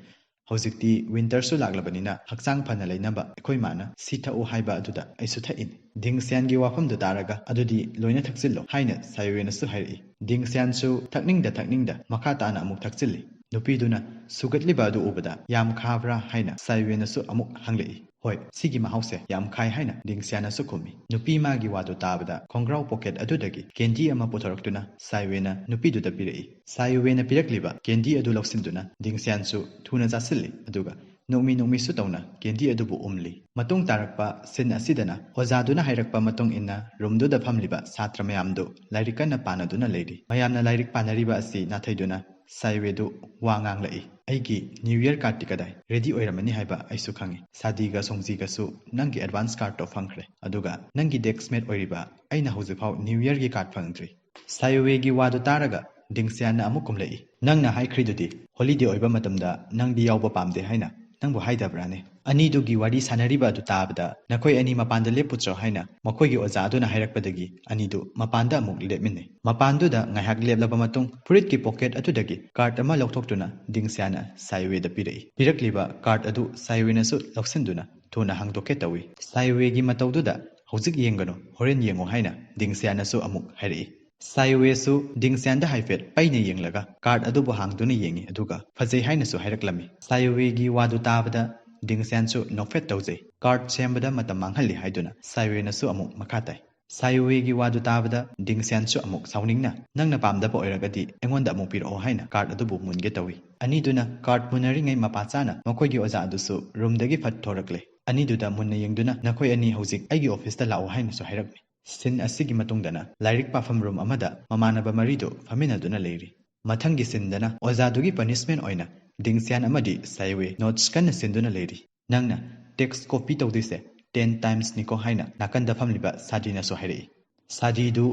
ꯍꯧꯖꯤꯛꯇꯤ ꯋꯤꯟꯇꯔꯁꯨ ꯂꯥꯛꯂꯕꯅꯤꯅ ꯍꯛꯆꯥꯡ ꯐꯅ ꯂꯩꯅꯕ ꯑꯩꯈꯣꯏ ꯃꯥꯅ ꯁꯤ ꯊꯛꯎ ꯍꯥꯏꯕ ꯑꯗꯨꯗ ꯑꯩꯁꯨ ꯊꯛꯏꯅꯤ꯫" ꯗꯤꯡꯁꯤꯌꯥꯟꯒꯤ ꯋꯥꯐꯝꯗꯨ ꯇꯥꯔꯒ, "ꯑꯗꯨꯗꯤ ꯂꯣꯏꯅ ꯊꯛꯆꯤꯜꯂꯣ" ꯍꯥꯏꯅ ꯁꯥꯏꯋꯦꯅꯁꯨ ꯍꯥꯏꯔꯛꯏ꯫ ꯗꯤꯡꯁꯤꯌꯥꯟꯁꯨ ꯊꯛꯅꯤꯡꯗ ꯊꯛꯅꯤꯡꯗ ꯃꯈꯥ ꯇꯥꯅ ꯑꯃꯨꯛ ꯊꯛꯆꯤꯜꯂꯤ꯫ ꯅꯨꯄꯤꯗꯨꯅ ꯁꯨꯒꯠꯂꯤꯕ ꯑꯗꯨ ꯎꯕꯗ, "ꯌꯥꯝ ꯈꯥꯕ꯭ꯔꯥ?" ꯍꯥꯏꯅ ꯁꯥꯏꯋꯦꯅꯁꯨ ꯑꯃꯨꯛ ꯍꯪꯂꯛꯏ꯫ "ꯍꯣꯏ, ꯁꯤꯒꯤ ꯃꯍꯥꯎꯁꯦ ꯌꯥꯝ ꯈꯥꯏ" ꯍꯥꯏꯅ ꯗꯤꯡꯁꯤꯌꯥꯟꯅꯁꯨ ꯈꯨꯝꯃꯤ꯫ ꯅꯨꯄꯤ ꯃꯥꯒꯤ ꯋꯥꯗꯨ ꯇꯥꯕꯗ ꯈꯣꯡꯒ꯭ꯔꯥꯎ ꯄꯣꯀꯦꯠ ꯑꯗꯨꯗꯒꯤ ꯀꯦꯟꯗꯤ ꯑꯃ ꯄꯨꯊꯣꯔꯛꯇꯨꯅ ꯁꯥꯏꯋꯦꯅ ꯅꯨꯄꯤꯗꯨꯗ ꯄꯤꯔꯛꯏ꯫ ꯁꯥꯏꯋꯦꯅ ꯄꯤꯔꯛꯂꯤꯕ ꯀꯦꯟꯗꯤ ꯑꯗꯨ ꯂꯧꯁꯤꯟꯗꯨꯅ ꯗꯤꯡꯁꯤꯌꯥꯟꯁꯨ ꯊꯨꯅ ꯆꯥꯁꯤꯜꯂꯤ, ꯑꯗꯨꯒ ꯅꯣꯛꯃꯤ ꯅꯣꯛꯃꯤꯁꯨ ꯇꯧꯅ ꯀꯦꯟꯗꯤ ꯑꯗꯨꯕꯨ ꯎꯝꯂꯤ꯫ ꯃꯇꯨꯡ ꯇꯥꯔꯛꯄ ꯁꯤꯟ ꯑꯁꯤꯗꯅ ꯑꯣꯖꯥꯗꯨꯅ ꯍꯥꯏꯔꯛꯄ ꯃꯇꯨꯡ ꯏꯟꯅ ꯔꯨꯝꯗꯨꯗ ꯐꯝꯂꯤꯕ ꯁꯥꯇ꯭ꯔ ꯃꯌꯥꯝꯗꯨ ꯂꯥꯏꯔꯤꯛ ꯀꯟꯅ ꯄꯥꯅꯗꯨꯅ ꯂꯩꯔꯤ꯫ ꯃꯌꯥꯝꯅ ꯂꯥꯏꯔꯤꯛ ꯄꯥꯅꯔꯤꯕ ꯑꯁꯤ ꯅꯥꯊꯩꯗꯨꯅ ꯁꯥꯏꯋꯦꯗꯨ ꯋꯥ ꯉꯥꯡꯂꯛꯏ꯫ "ꯑꯩꯒꯤ ꯅ꯭ꯌꯨ ꯏꯌꯔ ꯀꯥꯔꯗꯇꯤ ꯀꯗꯥꯏ? ꯔꯦꯗꯤ ꯑꯣꯏꯔꯝꯃꯅꯤ ꯍꯥꯏꯕ ꯑꯩꯁꯨ ꯈꯪꯉꯤ꯫ ꯁꯥꯗꯤꯒ ꯁꯣꯡꯖꯤꯒꯁꯨ ꯅꯪꯒꯤ ꯑꯦꯗꯚꯥꯟꯁ ꯀꯥꯔꯗꯇꯣ ꯐꯪꯈ꯭ꯔꯦ꯫ ꯑꯗꯨꯒ ꯅꯪꯒꯤ ꯗꯦꯁꯛꯃꯦꯠ ꯑꯣꯏꯔꯤꯕ ꯑꯩꯅ ꯍꯧꯖꯤꯛꯐꯥꯎ ꯅ꯭ꯌꯨ ꯏꯌꯔꯒꯤ ꯀꯥꯔꯗ ꯐꯪꯗ꯭ꯔꯤ꯫" ꯁꯥꯏꯋꯦꯒꯤ ꯋꯥꯗꯨ ꯇꯥꯔꯒ ꯗꯤꯡꯁꯤꯌꯥꯟꯅ ꯑꯃꯨꯛ ꯈꯨꯝꯂꯛꯏ꯫ "ꯅꯪꯅ ꯍꯥꯏꯈ꯭ꯔꯤꯗꯨꯗꯤ ꯍꯣꯂꯤꯗꯦ ꯑꯣꯏꯕ ꯃꯇꯝꯗ ꯅꯪꯗꯤ ꯌꯥꯎꯕ ꯄꯥꯝꯗꯦ ꯍꯥꯏꯅ꯫ ꯅꯪꯕꯨ ꯍꯥꯏꯗꯕ꯭ꯔꯥꯅꯦ?" ꯑꯅꯤꯗꯨꯒꯤ ꯋꯥꯔꯤ ꯁꯥꯟꯅꯔꯤꯕ ꯑꯗꯨ ꯇꯥꯕꯗ, "ꯅꯈꯣꯏ ꯑꯅꯤ ꯃꯄꯥꯟꯗ ꯂꯦꯞꯄꯨꯆꯣ" ꯍꯥꯏꯅ ꯃꯈꯣꯏꯒꯤ ꯑꯣꯖꯥ ꯑꯗꯨꯅ ꯍꯥꯏꯔꯛꯄꯗꯒꯤ ꯑꯅꯤꯗꯨ ꯃꯄꯥꯟꯗ ꯑꯃꯨꯛ ꯂꯦꯞꯃꯤꯟꯅꯩ꯫ ꯃꯄꯥꯟꯗꯨꯗ ꯉꯥꯏꯍꯥꯛ ꯂꯦꯞꯂꯕ ꯃꯇꯨꯡ ꯐꯨꯔꯤꯠꯀꯤ ꯄꯣꯀꯦꯠ ꯑꯗꯨꯗꯒꯤ ꯀꯥꯔꯗ ꯑꯃ ꯂꯧꯊꯣꯛꯇꯨꯅ ꯗꯤꯡꯁꯤꯌꯥꯟꯅ ꯁꯥꯏꯋꯦꯗ ꯄꯤꯔꯛꯏ꯫ ꯄꯤꯔꯛꯂꯤꯕ ꯀꯥꯔꯗ ꯑꯗꯨ ꯁꯥꯏꯋꯦꯅꯁꯨ ꯂꯧꯁꯤꯟꯗꯨꯅ ꯊꯨꯅ ꯍꯥꯡꯗꯣꯛꯀꯦ ꯇꯧꯏ꯫ ꯁꯥꯏꯋꯦꯒꯤ ꯃꯇꯧꯗꯨꯗ "ꯍꯧꯖꯤꯛ ꯌꯦꯡꯒꯅꯨ, ꯍꯣꯔꯦꯟ ꯌꯦꯡꯉꯨ" ꯍꯥꯏꯅ ꯗꯤꯡꯁꯤꯌꯥꯟꯅꯁꯨ ꯑꯃꯨꯛ ꯍꯥꯏꯔꯛꯏ꯫ ꯁꯥꯏꯋꯦꯁꯨ ꯗꯤꯡꯁꯤꯌꯥꯟꯗ ꯍꯥꯏꯐꯦꯠ ꯄꯩꯅ ꯌꯦꯡꯂꯒ ꯀꯥꯔꯗ ꯑꯗꯨꯕꯨ ꯍꯥꯡꯗꯨꯅ ꯌꯦꯡꯉꯤ, ꯑꯗꯨꯒ ꯐꯖꯩ ꯍꯥꯏꯅꯁꯨ ꯍꯥꯏꯔꯛꯂꯝꯃꯤ꯫ ꯁꯥꯏꯋꯦꯒꯤ ꯋꯥꯗꯨ ꯇꯥꯕꯗ ꯗꯤꯡꯁꯤꯌꯥꯟꯁꯨ ꯅꯣꯛꯐꯦꯠ ꯇꯧꯖꯩ꯫ ꯀꯥꯔꯠ ꯁꯦꯝꯕꯗ ꯃꯇꯝ ꯃꯥꯡꯍꯜꯂꯤ ꯍꯥꯏꯗꯨꯅ ꯁꯥꯏꯋꯦꯅꯁꯨ ꯑꯃꯨꯛ ꯃꯈꯥ ꯇꯥꯏ꯫ ꯁꯥꯏꯋꯦꯒꯤ ꯋꯥꯗꯨ ꯇꯥꯕꯗ ꯗꯤꯡꯁꯤꯌꯥꯟꯁꯨ ꯑꯃꯨꯛ ꯁꯥꯎꯅꯤꯡꯅ, "ꯅꯪꯅ ꯄꯥꯝꯗꯕ ꯑꯣꯏꯔꯒꯗꯤ ꯑꯩꯉꯣꯟꯗ ꯑꯃꯨꯛ ꯄꯤꯔꯛꯑꯣ" ꯍꯥꯏꯅ ꯀꯥꯔꯠ ꯑꯗꯨꯕꯨ ꯃꯨꯟꯒꯦ ꯇꯧꯏ꯫ ꯑꯅꯤꯗꯨꯅ ꯀꯥꯔꯠ ꯃꯨꯟꯅꯔꯤꯉꯩ ꯃꯄꯥ ꯆꯥꯅ ꯃꯈꯣꯏꯒꯤ ꯑꯣꯖꯥ ꯑꯗꯨꯁꯨ ꯔꯨꯝꯗꯒꯤ ꯐꯠ ꯊꯣꯔꯛꯂꯦ꯫ ꯑꯅꯤꯗꯨꯗ ꯃꯨꯟꯅ ꯌꯦꯡꯗꯨꯅ, "ꯅꯈꯣꯏ ꯑꯅꯤ ꯍꯧꯖꯤꯛ ꯑꯩꯒꯤ ꯑꯣꯐꯤꯁꯇ ꯂꯥꯛꯑꯣ" ꯍꯥꯏꯅꯁꯨ ꯍꯥꯏꯔꯛꯂꯤ꯫ ꯁꯤꯟ ꯑꯁꯤꯒꯤ ꯃꯇꯨꯡꯗꯅ ꯂꯥꯏꯔꯤꯛ ꯄꯥꯐꯝ ꯔꯨꯝ ꯑꯃꯗ ꯃꯃꯥꯟꯅꯕ ꯃꯔꯤꯗꯨ ꯐꯝꯃꯤꯟꯅꯗꯨꯅ ꯂꯩꯔꯤ꯫ ꯃꯊꯪꯒꯤ ꯁꯤꯟꯗꯅ ꯑꯣꯖꯥꯗꯨꯒꯤ ꯄꯅꯤꯁꯃꯦꯟ ꯑꯣꯏꯅ ꯗꯤꯡꯁꯤꯌꯥꯟ ꯑꯃꯗꯤ ꯁꯥꯏꯋꯦ ꯅꯣꯠꯁ ꯀꯟꯅ ꯁꯤꯟꯗꯨꯅ ꯂꯩꯔꯤ꯫ "ꯅꯪꯅ ꯇꯦꯛꯁ ꯀꯣꯄꯤ ꯇꯧꯗꯣꯏꯁꯦ ꯇꯦꯟ ꯇꯥꯏꯝꯁꯅꯤꯀꯣ" ꯍꯥꯏꯅ ꯅꯥꯀꯟꯗ ꯐꯝꯂꯤꯕ ꯁꯥꯗꯤꯅꯁꯨ ꯍꯥꯏꯔꯛꯏ꯫ ꯁꯥꯗꯤꯗꯨ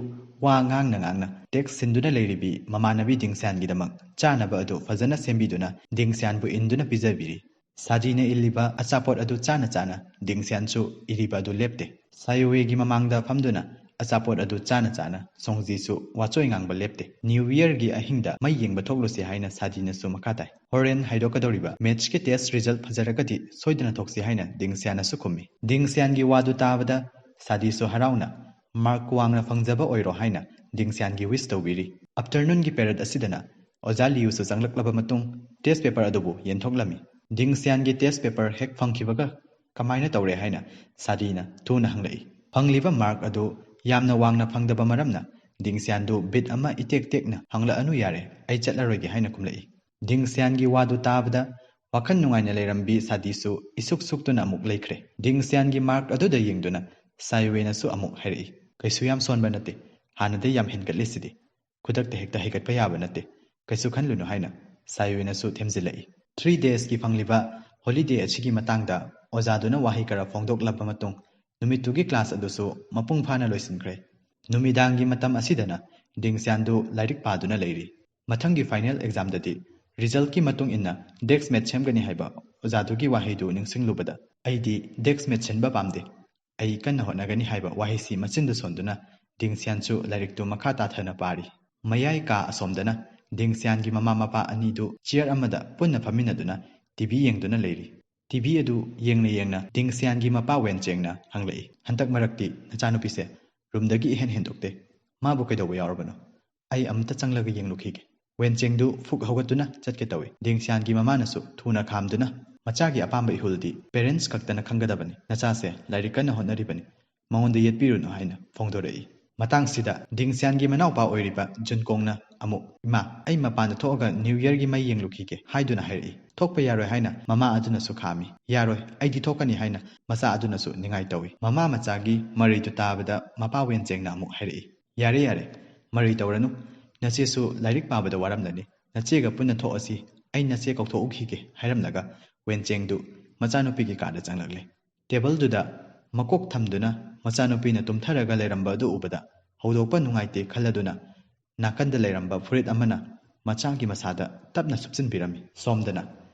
ꯋꯥ ꯉꯥꯡꯅ ꯉꯥꯡꯅ ꯇꯦꯛꯁ ꯁꯤꯟꯗꯨꯅ ꯂꯩꯔꯤꯕꯤ ꯃꯃꯥꯟꯅꯕꯤ ꯗꯤꯡꯁꯤꯌꯥꯟꯒꯤꯗꯃꯛ ꯆꯥꯅꯕ ꯑꯗꯨ ꯐꯖꯅ ꯁꯦꯝꯕꯤꯗꯨꯅ ꯗꯤꯡꯁꯤꯌꯥꯟꯕꯨ ꯏꯟꯗꯨꯅ ꯄꯤꯖꯕꯤꯔꯤ꯫ ꯁꯥꯗꯤꯅ ꯏꯜꯂꯤꯕ ꯑꯆꯥꯄꯣꯠ ꯑꯗꯨ ꯆꯥꯅ ꯆꯥꯅ ꯗꯤꯡꯁꯤꯌꯥꯟꯁꯨ ꯏꯔꯤꯕ ꯑꯗꯨ ꯂꯦꯞꯇꯦ꯫ ꯁꯥꯏꯋꯦꯒꯤ ꯃꯃꯥꯡꯗ ꯐꯝꯗꯨꯅ ꯑꯆꯥꯄꯣꯠ ꯑꯗꯨ ꯆꯥꯅ ꯆꯥꯅ ꯁꯣꯡꯖꯤꯁꯨ ꯋꯥꯆꯣꯏ ꯉꯥꯡꯕ ꯂꯦꯞꯇꯦ꯫ "ꯅ꯭ꯌꯨ ꯌꯤꯌꯔꯒꯤ ꯑꯍꯤꯡꯗ ꯃꯩ ꯌꯦꯡꯕ ꯊꯣꯛꯂꯨꯁꯤ" ꯍꯥꯏꯅ ꯁꯥꯗꯤꯅꯁꯨ ꯃꯈꯥ ꯇꯥꯏ꯫ "ꯍꯣꯔꯦꯟ ꯍꯥꯏꯗꯣꯛꯀꯗꯧꯔꯤꯕ ꯃꯦꯠꯁꯀꯤ ꯇꯦꯁ ꯔꯤꯖꯜꯠ ꯐꯖꯔꯒꯗꯤ ꯁꯣꯏꯗꯅ ꯊꯣꯛꯁꯤ" ꯍꯥꯏꯅ ꯗꯤꯡꯁꯤꯌꯥꯟꯅꯁꯨ ꯈꯨꯝꯃꯤ꯫ ꯗꯤꯡꯁꯤꯌꯥꯟꯒꯤ ꯋꯥꯗꯨ ꯇꯥꯕꯗ ꯁꯥꯗꯤꯁꯨ ꯍꯔꯥꯎꯅ ꯃꯥꯔꯛ ꯋꯥꯡꯅ ꯐꯪꯖꯕ ꯑꯣꯏꯔꯣ ꯍꯥꯏꯅ ꯗꯤꯡꯁꯤꯌꯥꯟꯒꯤ ꯋꯤꯁ ꯇꯧꯕꯤꯔꯤ꯫ ꯑꯞꯇꯔꯅꯨꯟꯒꯤ ꯄꯦꯔꯠ ꯑꯁꯤꯗꯅ ꯑꯣꯖꯥ ꯂꯤꯌꯨꯁꯨ ꯆꯪꯂꯛꯂꯕ ꯃꯇꯨꯡ ꯇꯦꯁ ꯄꯦꯄꯔ ꯑꯗꯨꯕꯨ ꯌꯦꯟꯊꯣꯛꯂꯝꯃꯤ꯫ ꯗꯤꯡꯁꯤꯌꯥꯟꯒꯤ ꯇꯦꯁ ꯄꯦꯄꯔ ꯍꯦꯛ ꯐꯪꯈꯤꯕꯒ "ꯀꯃꯥꯏꯅ ꯇꯧꯔꯦ?" ꯍꯥꯏꯅ ꯁꯥꯗꯤꯅ ꯊꯨꯅ ꯍꯪꯂꯛꯏ꯫ "ꯐꯪꯂꯤꯕ ꯃꯥꯔꯛ ꯑꯗꯨ ꯌꯥꯝꯅ ꯋꯥꯡꯅ ꯐꯪꯗꯕ ꯃꯔꯝꯅ ꯗꯤꯡꯁꯤꯌꯥꯟꯗꯨ ꯕꯤꯠ ꯑꯃ ꯏꯇꯦꯛ ꯇꯦꯛꯅ ꯍꯪꯂꯛꯑꯅꯨ ꯌꯥꯔꯦ, ꯑꯩ ꯆꯠꯂꯔꯣꯏꯒꯦ" ꯍꯥꯏꯅ ꯈꯨꯝꯂꯛꯏ꯫ ꯗꯤꯡꯁꯤꯌꯥꯟꯒꯤ ꯋꯥꯗꯨ ꯇꯥꯕꯗ ꯋꯥꯈꯜ ꯅꯨꯡꯉꯥꯏꯅ ꯂꯩꯔꯝꯕꯤ ꯁꯥꯗꯤꯁꯨ ꯏꯁꯨꯛ ꯁꯨꯛꯇꯨꯅ ꯑꯃꯨꯛ ꯂꯩꯈ꯭ꯔꯦ꯫ ꯗꯤꯡꯁꯤꯌꯥꯟꯒꯤ ꯃꯥꯔꯛ ꯑꯗꯨꯗ ꯌꯦꯡꯗꯨꯅ ꯁꯥꯏꯋꯦꯅꯁꯨ ꯑꯃꯨꯛ ꯍꯥꯏꯔꯛꯏ, "ꯀꯩꯁꯨ ꯌꯥꯝ ꯁꯣꯟꯕ ꯅꯠꯇꯦ, ꯍꯥꯟꯅꯗꯩ ꯌꯥꯝ ꯍꯦꯟꯒꯠꯂꯤꯁꯤꯗꯤ꯫ ꯈꯨꯗꯛꯇ ꯍꯦꯛꯇ ꯍꯩꯒꯠꯄ ꯌꯥꯕ ꯅꯠꯇꯦ, ꯀꯩꯁꯨ ꯈꯟꯂꯨꯅꯨ" ꯍꯥꯏꯅ ꯁꯥꯏꯋꯦꯅꯁꯨ ꯊꯦꯝꯖꯤꯜꯂꯛꯏ꯫ ꯊ꯭ꯔꯤ ꯗꯦꯖꯀꯤ ꯐꯪꯂꯤꯕ ꯍꯣꯂꯤꯗꯦ ꯑꯁꯤꯒꯤ ꯃꯇꯥꯡꯗ ꯑꯣꯖꯥꯗꯨꯅ ꯋꯥꯍꯩ ꯈꯔ ꯐꯣꯡꯗꯣꯛꯂꯕ ꯃꯇꯨꯡ ꯅꯨꯃꯤꯠꯇꯨꯒꯤ ꯀ꯭ꯂꯥꯁ ꯑꯗꯨꯁꯨ ꯃꯄꯨꯡ ꯐꯥꯅ ꯂꯣꯏꯁꯤꯟꯈ꯭ꯔꯦ꯫ ꯅꯨꯃꯤꯗꯥꯡꯒꯤ ꯃꯇꯝ ꯑꯁꯤꯗꯅ ꯗꯤꯡꯁꯤꯌꯥꯟꯗꯨ ꯂꯥꯏꯔꯤꯛ ꯄꯥꯗꯨꯅ ꯂꯩꯔꯤ꯫ ꯃꯊꯪꯒꯤ ꯐꯥꯏꯅꯦꯜ ꯑꯦꯛꯖꯥꯝꯗꯗꯤ ꯔꯤꯖꯜꯠꯀꯤ ꯃꯇꯨꯡ ꯏꯟꯅ ꯗꯦꯛꯁ ꯃꯦꯠ ꯁꯦꯝꯒꯅꯤ ꯍꯥꯏꯕ ꯑꯣꯖꯥꯗꯨꯒꯤ ꯋꯥꯍꯩꯗꯨ ꯅꯤꯡꯁꯤꯡꯂꯨꯕꯗ, "ꯑꯩꯗꯤ ꯗꯦꯛꯁ ꯃꯦꯠ ꯁꯤꯟꯕ ꯄꯥꯝꯗꯦ, ꯑꯩ ꯀꯟꯅ ꯍꯣꯠꯅꯒꯅꯤ" ꯍꯥꯏꯕ ꯋꯥꯍꯩꯁꯤ ꯃꯆꯤꯟꯗ ꯁꯣꯟꯗꯨꯅ ꯗꯤꯡꯁꯤꯌꯥꯟꯁꯨ ꯂꯥꯏꯔꯤꯛꯇꯨ ꯃꯈꯥ ꯇꯥꯊꯅ ꯄꯥꯔꯤ꯫ ꯃꯌꯥꯏ ꯀꯥ ꯑꯁꯣꯝꯗꯅ ꯗꯤꯡꯁꯤꯌꯥꯟꯒꯤ ꯃꯃꯥ ꯃꯄꯥ ꯑꯅꯤꯗꯨ ꯆꯤꯌꯔ ꯑꯃꯗ ꯄꯨꯟꯅ ꯐꯝꯃꯤꯟꯅꯗꯨꯅ ꯇꯤ ꯚꯤ ꯌꯦꯡꯗꯨꯅ ꯂꯩꯔꯤ꯫ ꯇꯤ ꯚꯤ ꯑꯗꯨ ꯌꯦꯡꯅ ꯌꯦꯡꯅ ꯗꯤꯡꯁꯤꯌꯥꯟꯒꯤ ꯃꯄꯥ ꯋꯦꯟ ꯆꯦꯡꯅ ꯍꯪꯂꯛꯏ, "ꯍꯟꯗꯛ ꯃꯔꯛꯇꯤ ꯅꯆꯥꯅꯨꯄꯤꯁꯦ ꯔꯨꯝꯗꯒꯤ ꯏꯍꯦꯟ ꯍꯦꯟꯗꯣꯛꯇꯦ꯫ ꯃꯥꯕꯨ ꯀꯩꯗꯧꯕ ꯌꯥꯎꯔꯕꯅꯣ? ꯑꯩ ꯑꯃꯨꯛꯇ ꯆꯪꯂꯒ ꯌꯦꯡꯂꯨꯈꯤꯒꯦ"꯫ ꯋꯦꯟ ꯆꯦꯡꯗꯨ ꯐꯨꯛ ꯍꯧꯒꯠꯇꯨꯅ ꯆꯠꯀꯦ ꯇꯧꯏ꯫ ꯗꯤꯡꯁꯤꯌꯥꯟꯒꯤ ꯃꯃꯥꯅꯁꯨ ꯊꯨꯅ ꯈꯥꯝꯗꯨꯅ ꯃꯆꯥꯒꯤ ꯑꯄꯥꯝꯕ ꯏꯍꯨꯜꯗꯤ parents ꯈꯛꯇꯅ ꯈꯪꯒꯗꯕꯅꯤ꯫ ꯅꯆꯥꯁꯦ ꯂꯥꯏꯔꯤꯛ ꯀꯟꯅ ꯍꯣꯠꯅꯔꯤꯕꯅꯤ, ꯃꯉꯣꯟꯗ ꯌꯦꯠꯄꯤꯔꯨꯅꯨ ꯍꯥꯏꯅ ꯐꯣꯡꯗꯣꯔꯛꯏ꯫ ꯃꯇꯥꯡꯁꯤꯗ ꯗꯤꯡꯁꯤꯌꯥꯟꯒꯤ ꯃꯅꯥꯎꯄꯥ ꯑꯣꯏꯔꯤꯕ ꯖꯨꯟꯀꯣꯡꯅ ꯑꯃꯨꯛ, "ꯏꯃꯥ, ꯑꯩ ꯃꯄꯥꯟꯗ ꯊꯣꯛꯑꯒ New Yearꯒꯤ ꯃꯩ ꯌꯦꯡꯂꯨꯈꯤꯒꯦ" ꯍꯥꯏꯗꯨꯅ ꯍꯥꯏꯔꯛꯏ꯫ ꯊꯣꯛꯄ ꯌꯥꯔꯣꯏ ꯍꯥꯏꯅ ꯃꯃꯥ ꯑꯗꯨꯅꯁꯨ ꯈꯥꯝꯃꯤ꯫ "ꯌꯥꯔꯣꯏ, ꯑꯩꯗꯤ ꯊꯣꯛꯀꯅꯤ" ꯍꯥꯏꯅ ꯃꯆꯥ ꯑꯗꯨꯅꯁꯨ ꯅꯤꯡꯉꯥꯏ ꯇꯧꯏ꯫ ꯃꯃꯥ ꯃꯆꯥꯒꯤ ꯃꯔꯩꯗꯨ ꯇꯥꯕꯗ ꯃꯄꯥ ꯋꯦꯟꯆꯦꯡꯅ ꯑꯃꯨꯛ ꯍꯥꯏꯔꯛꯏ, "ꯌꯥꯔꯦ, ꯌꯥꯔꯦ, ꯃꯔꯩ ꯇꯧꯔꯅꯨ꯫ ꯅꯆꯦꯁꯨ ꯂꯥꯏꯔꯤꯛ ꯄꯥꯕꯗ ꯋꯥꯔꯝꯂꯅꯤ꯫ ꯅꯆꯦꯒ ꯄꯨꯟꯅ ꯊꯣꯛꯑꯁꯤ, ꯑꯩ ꯅꯆꯦ ꯀꯧꯊꯣꯛꯎꯈꯤꯒꯦ" ꯍꯥꯏꯔꯝꯂꯒ ꯋꯦꯟꯆꯦꯡꯗꯨ ꯃꯆꯥꯅꯨꯄꯤꯒꯤ ꯀꯥꯗ ꯆꯪꯂꯛꯂꯦ꯫ ꯇꯦꯕꯜꯗꯨꯗ ꯃꯀꯣꯛ ꯊꯝꯗꯨꯅ ꯃꯆꯥꯅꯨꯄꯤꯅ ꯇꯨꯝꯊꯔꯒ ꯂꯩꯔꯝꯕ ꯑꯗꯨ ꯎꯕꯗ ꯍꯧꯗꯣꯛꯄ ꯅꯨꯡꯉꯥꯏꯇꯦ ꯈꯜꯂꯗꯨꯅ ꯅꯥꯀꯟꯗ ꯂꯩꯔꯝꯕ ꯐꯨꯔꯤꯠ ꯑꯃꯅ ꯃꯆꯥꯒꯤ ꯃꯁꯥꯗ ꯇꯞꯅ ꯁꯨꯞꯆꯤꯟꯕꯤꯔꯝꯃꯤ꯫ ꯁꯣꯝꯗꯅ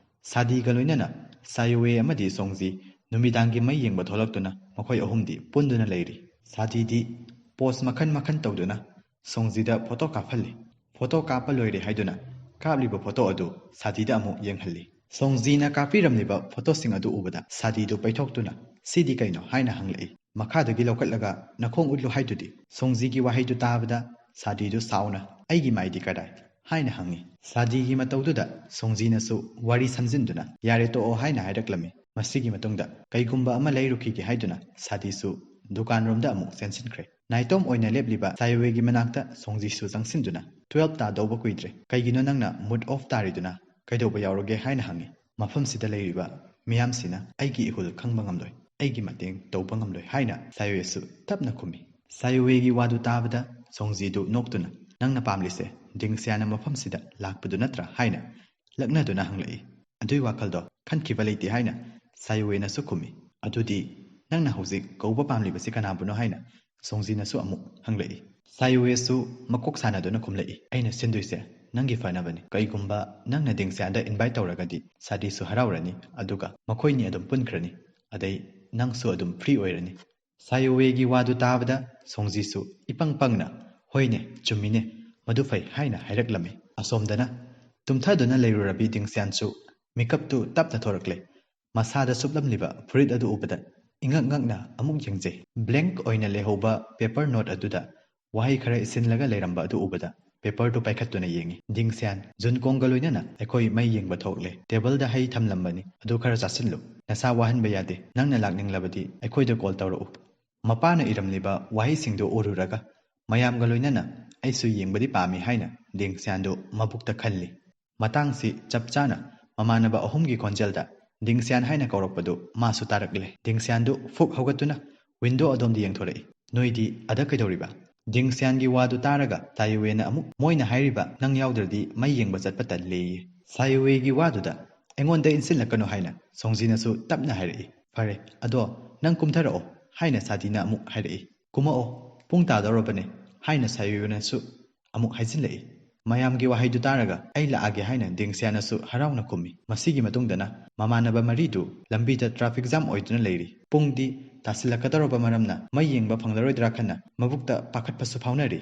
ꯁꯥꯗꯤꯒ ꯂꯣꯏꯅꯅ ꯁꯥꯌꯨꯋꯦ ꯑꯃꯗꯤ ꯁꯣꯡꯖꯤ ꯅꯨꯃꯤꯗꯥꯡꯒꯤ ꯃꯩ ꯌꯦꯡꯕ ꯊꯣꯛꯂꯛꯇꯨꯅ ꯃꯈꯣꯏ ꯑꯍꯨꯝꯗꯤ ꯄꯨꯟꯗꯨꯅ ꯂꯩꯔꯤ꯫ ꯁꯥꯗꯤꯗꯤ ꯄꯣꯁ ꯃꯈꯟ ꯃꯈꯟ ꯇꯧꯗꯨꯅ ꯁꯣꯡꯖꯤꯗ ꯐꯣꯇꯣ ꯀꯥꯞꯍꯜꯂꯤ꯫ ꯐꯣꯇꯣ ꯀꯥꯞꯄ ꯂꯣꯏꯔꯦ ꯍꯥꯏꯗꯨꯅ ꯀꯥꯞꯂꯤꯕ ꯐꯣꯇꯣ ꯑꯗꯨ ꯁꯥꯗꯤꯗ ꯑꯃꯨꯛ ꯌꯦꯡꯍꯜꯂꯤ꯫ ꯁꯣꯡꯖꯤꯅ ꯀꯥꯞꯄꯤꯔꯝꯂꯤꯕ ꯐꯣꯇꯣꯁꯤꯡ ꯑꯗꯨ ꯎꯕꯗ ꯁꯥꯗꯤꯗꯨ ꯄꯩꯊꯣꯛꯇꯨꯅ, "ꯁꯤꯗꯤ ꯀꯩꯅꯣ?" ꯍꯥꯏꯅ ꯍꯪꯂꯛꯏ꯫ "ꯃꯈꯥꯗꯒꯤ ꯂꯧꯈꯠꯂꯒ ꯅꯈꯣꯡ ꯎꯠꯂꯨ ꯍꯥꯏꯗꯨꯗꯤ?" ꯁꯣꯡꯖꯤꯒꯤ ꯋꯥꯍꯩꯗꯨ ꯇꯥꯕꯗ ꯁꯥꯗꯤꯗꯨ ꯁꯥꯎꯅ, "ꯑꯩꯒꯤ ꯃꯥꯏꯗꯤ ꯀꯗꯥꯏ?" ꯍꯥꯏꯅ ꯍꯪꯉꯤ꯫ ꯁꯥꯗꯤꯒꯤ ꯃꯇꯧꯗꯨꯗ ꯁꯣꯡꯖꯤꯅꯁꯨ ꯋꯥꯔꯤ ꯁꯝꯖꯤꯟꯗꯨꯅ, "ꯌꯥꯔꯦ ꯇꯣꯛꯑꯣ" ꯍꯥꯏꯅ ꯍꯥꯏꯔꯛꯂꯝꯃꯤ꯫ ꯃꯁꯤꯒꯤ ꯃꯇꯨꯡꯗ ꯀꯩꯒꯨꯝꯕ ꯑꯃ ꯂꯩꯔꯨꯈꯤꯒꯦ ꯍꯥꯏꯗꯨꯅ ꯁꯥꯗꯤꯁꯨ ꯗꯨꯀꯥꯟꯔꯣꯝꯗ ꯑꯃꯨꯛ ꯆꯦꯟꯁꯤꯟꯈ꯭ꯔꯦ꯫ ꯅꯥꯏꯇꯣꯝ ꯑꯣꯏꯅ ꯂꯦꯞꯂꯤꯕ ꯁꯥꯌꯨꯋꯦꯒꯤ ꯃꯅꯥꯛꯇ ꯁꯣꯡꯖꯤꯁꯨ ꯆꯪꯁꯤꯟꯗꯨꯅ, "Twelve ꯇꯥꯗꯧꯕ ꯀꯨꯏꯗ꯭ꯔꯦ꯫ ꯀꯩꯒꯤꯅꯣ ꯅꯪꯅ mood off ꯇꯥꯔꯤꯗꯨꯅ? ꯀꯩꯗꯧꯕ ꯌꯥꯎꯔꯒꯦ?" ꯍꯥꯏꯅ ꯍꯪꯉꯤ꯫ ꯃꯐꯝꯁꯤꯗ ꯂꯩꯔꯤꯕ ꯃꯤꯌꯥꯝꯁꯤꯅ ꯑꯩꯒꯤ ꯏꯍꯨꯜ ꯈꯪꯕ ꯉꯝꯂꯣꯏ, ꯑꯩꯒꯤ ꯃꯇꯦꯡ ꯇꯧꯕ ꯉꯝꯂꯣꯏ ꯍꯥꯏꯅ ꯁꯥꯌꯨꯋꯦꯁꯨ ꯇꯞꯅ ꯈꯨꯝꯃꯤ꯫ ꯁꯥꯌꯨꯋꯦꯒꯤ ꯋꯥꯗꯨ ꯇꯥꯕꯗ ꯁꯣꯡꯖꯤꯗꯨ ꯅꯣꯛꯇꯨꯅ, "ꯅꯪꯅ ꯄꯥꯝꯂꯤꯁꯦ ꯗꯤꯡꯁꯤꯌꯥꯅ ꯃꯐꯝꯁꯤꯗ ꯂꯥꯛꯄꯗꯨ ꯅꯠꯇ꯭ꯔꯥ?" ꯍꯥꯏꯅ ꯂꯛꯅꯗꯨꯅ ꯍꯪꯂꯛꯏ꯫ "ꯑꯗꯨꯏ ꯋꯥꯈꯜꯗꯣ ꯈꯟꯈꯤꯕ ꯂꯩꯇꯦ" ꯍꯥꯏꯅ ꯁꯥꯌꯨꯋꯦꯅꯁꯨ ꯈꯨꯝꯃꯤ꯫ "ꯑꯗꯨꯗꯤ ꯅꯪꯅ ꯍꯧꯖꯤꯛ ꯀꯧꯕ ꯄꯥꯝꯂꯤꯕꯁꯤ ꯀꯅꯥꯕꯨꯅꯣ?" ꯍꯥꯏꯅ ꯁꯣꯡꯖꯤꯅꯁꯨ ꯑꯃꯨꯛ ꯍꯪꯂꯛꯏ꯫ ꯁꯥꯌꯨꯋꯦꯁꯨ ꯃꯀꯣꯛ ꯁꯥꯟꯅꯗꯨꯅ ꯈꯨꯝꯂꯛꯏ, "ꯑꯩꯅ ꯁꯤꯟꯗꯣꯏꯁꯦ ꯅꯪꯒꯤ ꯐꯅꯕꯅꯤ꯫ ꯀꯩꯒꯨꯝꯕ ꯅꯪꯅ ꯗꯤꯡꯁꯤꯌꯥꯟꯗ invite ꯇꯧꯔꯒꯗꯤ ꯁꯥꯗꯤꯁꯨ ꯍꯔꯥꯎꯔꯅꯤ, ꯑꯗꯨꯒ ꯃꯈꯣꯏꯅꯤ ꯑꯗꯨꯝ ꯄꯨꯟꯈ꯭ꯔꯅꯤ, ꯑꯗꯩ ꯅꯪꯁꯨ ꯑꯗꯨꯝ free ꯑꯣꯏꯔꯅꯤ꯫" ꯁꯥꯌꯨꯋꯦꯒꯤ ꯋꯥꯗꯨ ꯇꯥꯕꯗ ꯁꯣꯡꯖꯤꯁꯨ ꯏꯄꯪ ꯄꯪꯅ, "ꯍꯣꯏꯅꯦ, ꯆꯨꯝꯃꯤꯅꯦ, ꯃꯗꯨ ꯐꯩ" ꯍꯥꯏꯅ ꯍꯥꯏꯔꯛꯂꯝꯃꯤ꯫ ꯑꯁꯣꯝꯗꯅ ꯇꯨꯝꯊꯗꯨꯅ ꯂꯩꯔꯨꯔꯕꯤ ꯗꯤꯡꯁꯤꯌꯥꯟꯁꯨ ꯃꯤꯀꯞꯇꯨ ꯇꯞꯅ ꯊꯣꯔꯛꯂꯦ꯫ ꯃꯁꯥꯗ ꯁꯨꯞꯂꯝꯂꯤꯕ ꯐꯨꯔꯤꯠ ꯑꯗꯨ ꯎꯕꯗ ꯏꯉꯛ ꯉꯛꯅ ꯑꯃꯨꯛ ꯌꯦꯡꯖꯩ꯫ Blank ꯑꯣꯏꯅ ꯂꯩꯍꯧꯕ paper note ꯑꯗꯨꯗ ꯋꯥꯍꯩ ꯈꯔ ꯏꯁꯤꯜꯂꯒ ꯂꯩꯔꯝꯕ ꯑꯗꯨ ꯎꯕꯗ ꯄꯦꯄꯔꯗꯨ ꯄꯥꯏꯈꯠꯇꯨꯅ ꯌꯦꯡꯏ꯫ ꯗꯤꯡꯁꯤꯌꯥꯟ, ꯖꯨꯟꯀꯣꯡꯒ ꯂꯣꯏꯅꯅ ꯑꯩꯈꯣꯏ ꯃꯩ ꯌꯦꯡꯕ ꯊꯣꯛꯂꯦ꯫ ꯇꯦꯕꯜꯗ ꯍꯩ ꯊꯝꯂꯝꯕꯅꯤ, ꯑꯗꯨ ꯈꯔ ꯆꯥꯁꯤꯜꯂꯨ꯫ ꯅꯁꯥ ꯋꯥꯍꯟꯕ ꯌꯥꯗꯦ꯫ ꯅꯪꯅ ꯂꯥꯛꯅꯤꯡꯂꯕꯗꯤ ꯑꯩꯈꯣꯏꯗ ꯀꯣꯜ ꯇꯧꯔꯛꯎ꯫ ꯃꯄꯥꯅ ꯏꯔꯝꯂꯤꯕ ꯋꯥꯍꯩꯁꯤꯡꯗꯨ ꯎꯔꯨꯔꯒ ꯃꯌꯥꯝꯒ ꯂꯣꯏꯅꯅ ꯑꯩꯁꯨ ꯌꯦꯡꯕꯗꯤ ꯄꯥꯝꯃꯤ ꯍꯥꯏꯅ ꯗꯤꯡꯁꯤꯌꯥꯟꯗꯨ ꯃꯕꯨꯛꯇ ꯈꯜꯂꯤ꯫ ꯃꯇꯥꯡꯁꯤ ꯆꯞ ꯆꯥꯅ ꯃꯃꯥꯟꯅꯕ ꯑꯍꯨꯝꯒꯤ ꯈꯣꯟꯖꯦꯜꯗ ꯗꯤꯡꯁꯤꯌꯥꯟ ꯍꯥꯏꯅ ꯀꯧꯔꯛꯄꯗꯨ ꯃꯥꯁꯨ ꯇꯥꯔꯛꯂꯦ꯫ ꯗꯤꯡꯁꯤꯌꯥꯟꯗꯨ ꯐꯨꯛ ꯍꯧꯒꯠꯇꯨꯅ ꯋꯤꯟꯗꯣ ꯑꯗꯣꯝꯗ ꯌꯦꯡꯊꯣꯔꯛꯏ꯫ "ꯅꯣꯏꯗꯤ ꯑꯗ ꯀꯩꯗꯧꯔꯤꯕ?" ꯗꯤꯡꯁꯤꯌꯥꯟꯒꯤ ꯋꯥꯗꯨ ꯇꯥꯔꯒ ꯁꯥꯏꯋꯦꯅ ꯑꯃꯨꯛ, "ꯃꯣꯏꯅ ꯍꯥꯏꯔꯤꯕ ꯅꯪ ꯌꯥꯎꯗ꯭ꯔꯗꯤ ꯃꯩ ꯌꯦꯡꯕ ꯆꯠꯄ ꯇꯜꯂꯦꯌꯦ꯫" ꯁꯥꯏꯋꯦꯒꯤ ꯋꯥꯗꯨꯗ, "ꯑꯩꯉꯣꯟꯗ ꯏꯟꯁꯤꯜꯂꯛꯀꯅꯨ" ꯍꯥꯏꯅ ꯁꯣꯡꯖꯤꯅꯁꯨ ꯇꯞꯅ ꯍꯥꯏꯔꯛꯏ꯫ "ꯐꯔꯦ, ꯑꯗꯣ ꯅꯪ ꯀꯨꯝꯊꯔꯛꯑꯣ" ꯍꯥꯏꯅ ꯁꯥꯗꯤꯅ ꯑꯃꯨꯛ ꯍꯥꯏꯔꯛꯏ꯫ "ꯀꯨꯝꯃꯛꯑꯣ, ꯄꯨꯡ ꯇꯥꯗꯧꯔꯕꯅꯦ" ꯍꯥꯏꯅ ꯁꯥꯏꯋꯦꯅꯁꯨ ꯑꯃꯨꯛ ꯍꯥꯏꯖꯤꯜꯂꯛꯏ꯫ ꯃꯌꯥꯝꯒꯤ ꯋꯥꯍꯩꯗꯨ ꯇꯥꯔꯒ "ꯑꯩ ꯂꯥꯛꯑꯒꯦ" ꯍꯥꯏꯅ ꯗꯤꯡꯁꯤꯌꯥꯅꯁꯨ ꯍꯔꯥꯎꯅ ꯈꯨꯝꯃꯤ꯫ ꯃꯁꯤꯒꯤ ꯃꯇꯨꯡꯗꯅ ꯃꯃꯥꯟꯅꯕ ꯃꯔꯤꯗꯨ ꯂꯝꯕꯤꯗ ꯇ꯭ꯔꯥꯐꯤꯛ ꯖꯥꯝ ꯑꯣꯏꯗꯨꯅ ꯂꯩꯔꯤ꯫ ꯄꯨꯡꯗꯤ ꯇꯥꯁꯤꯜꯂꯛꯀꯗꯧꯔꯕ ꯃꯔꯝꯅ ꯃꯩ ꯌꯦꯡꯕ ꯐꯪꯂꯔꯣꯏꯗ꯭ꯔꯥ ꯈꯟꯅ ꯃꯕꯨꯛꯇ ꯄꯥꯈꯠꯄꯁꯨ ꯐꯥꯎꯅꯔꯤ꯫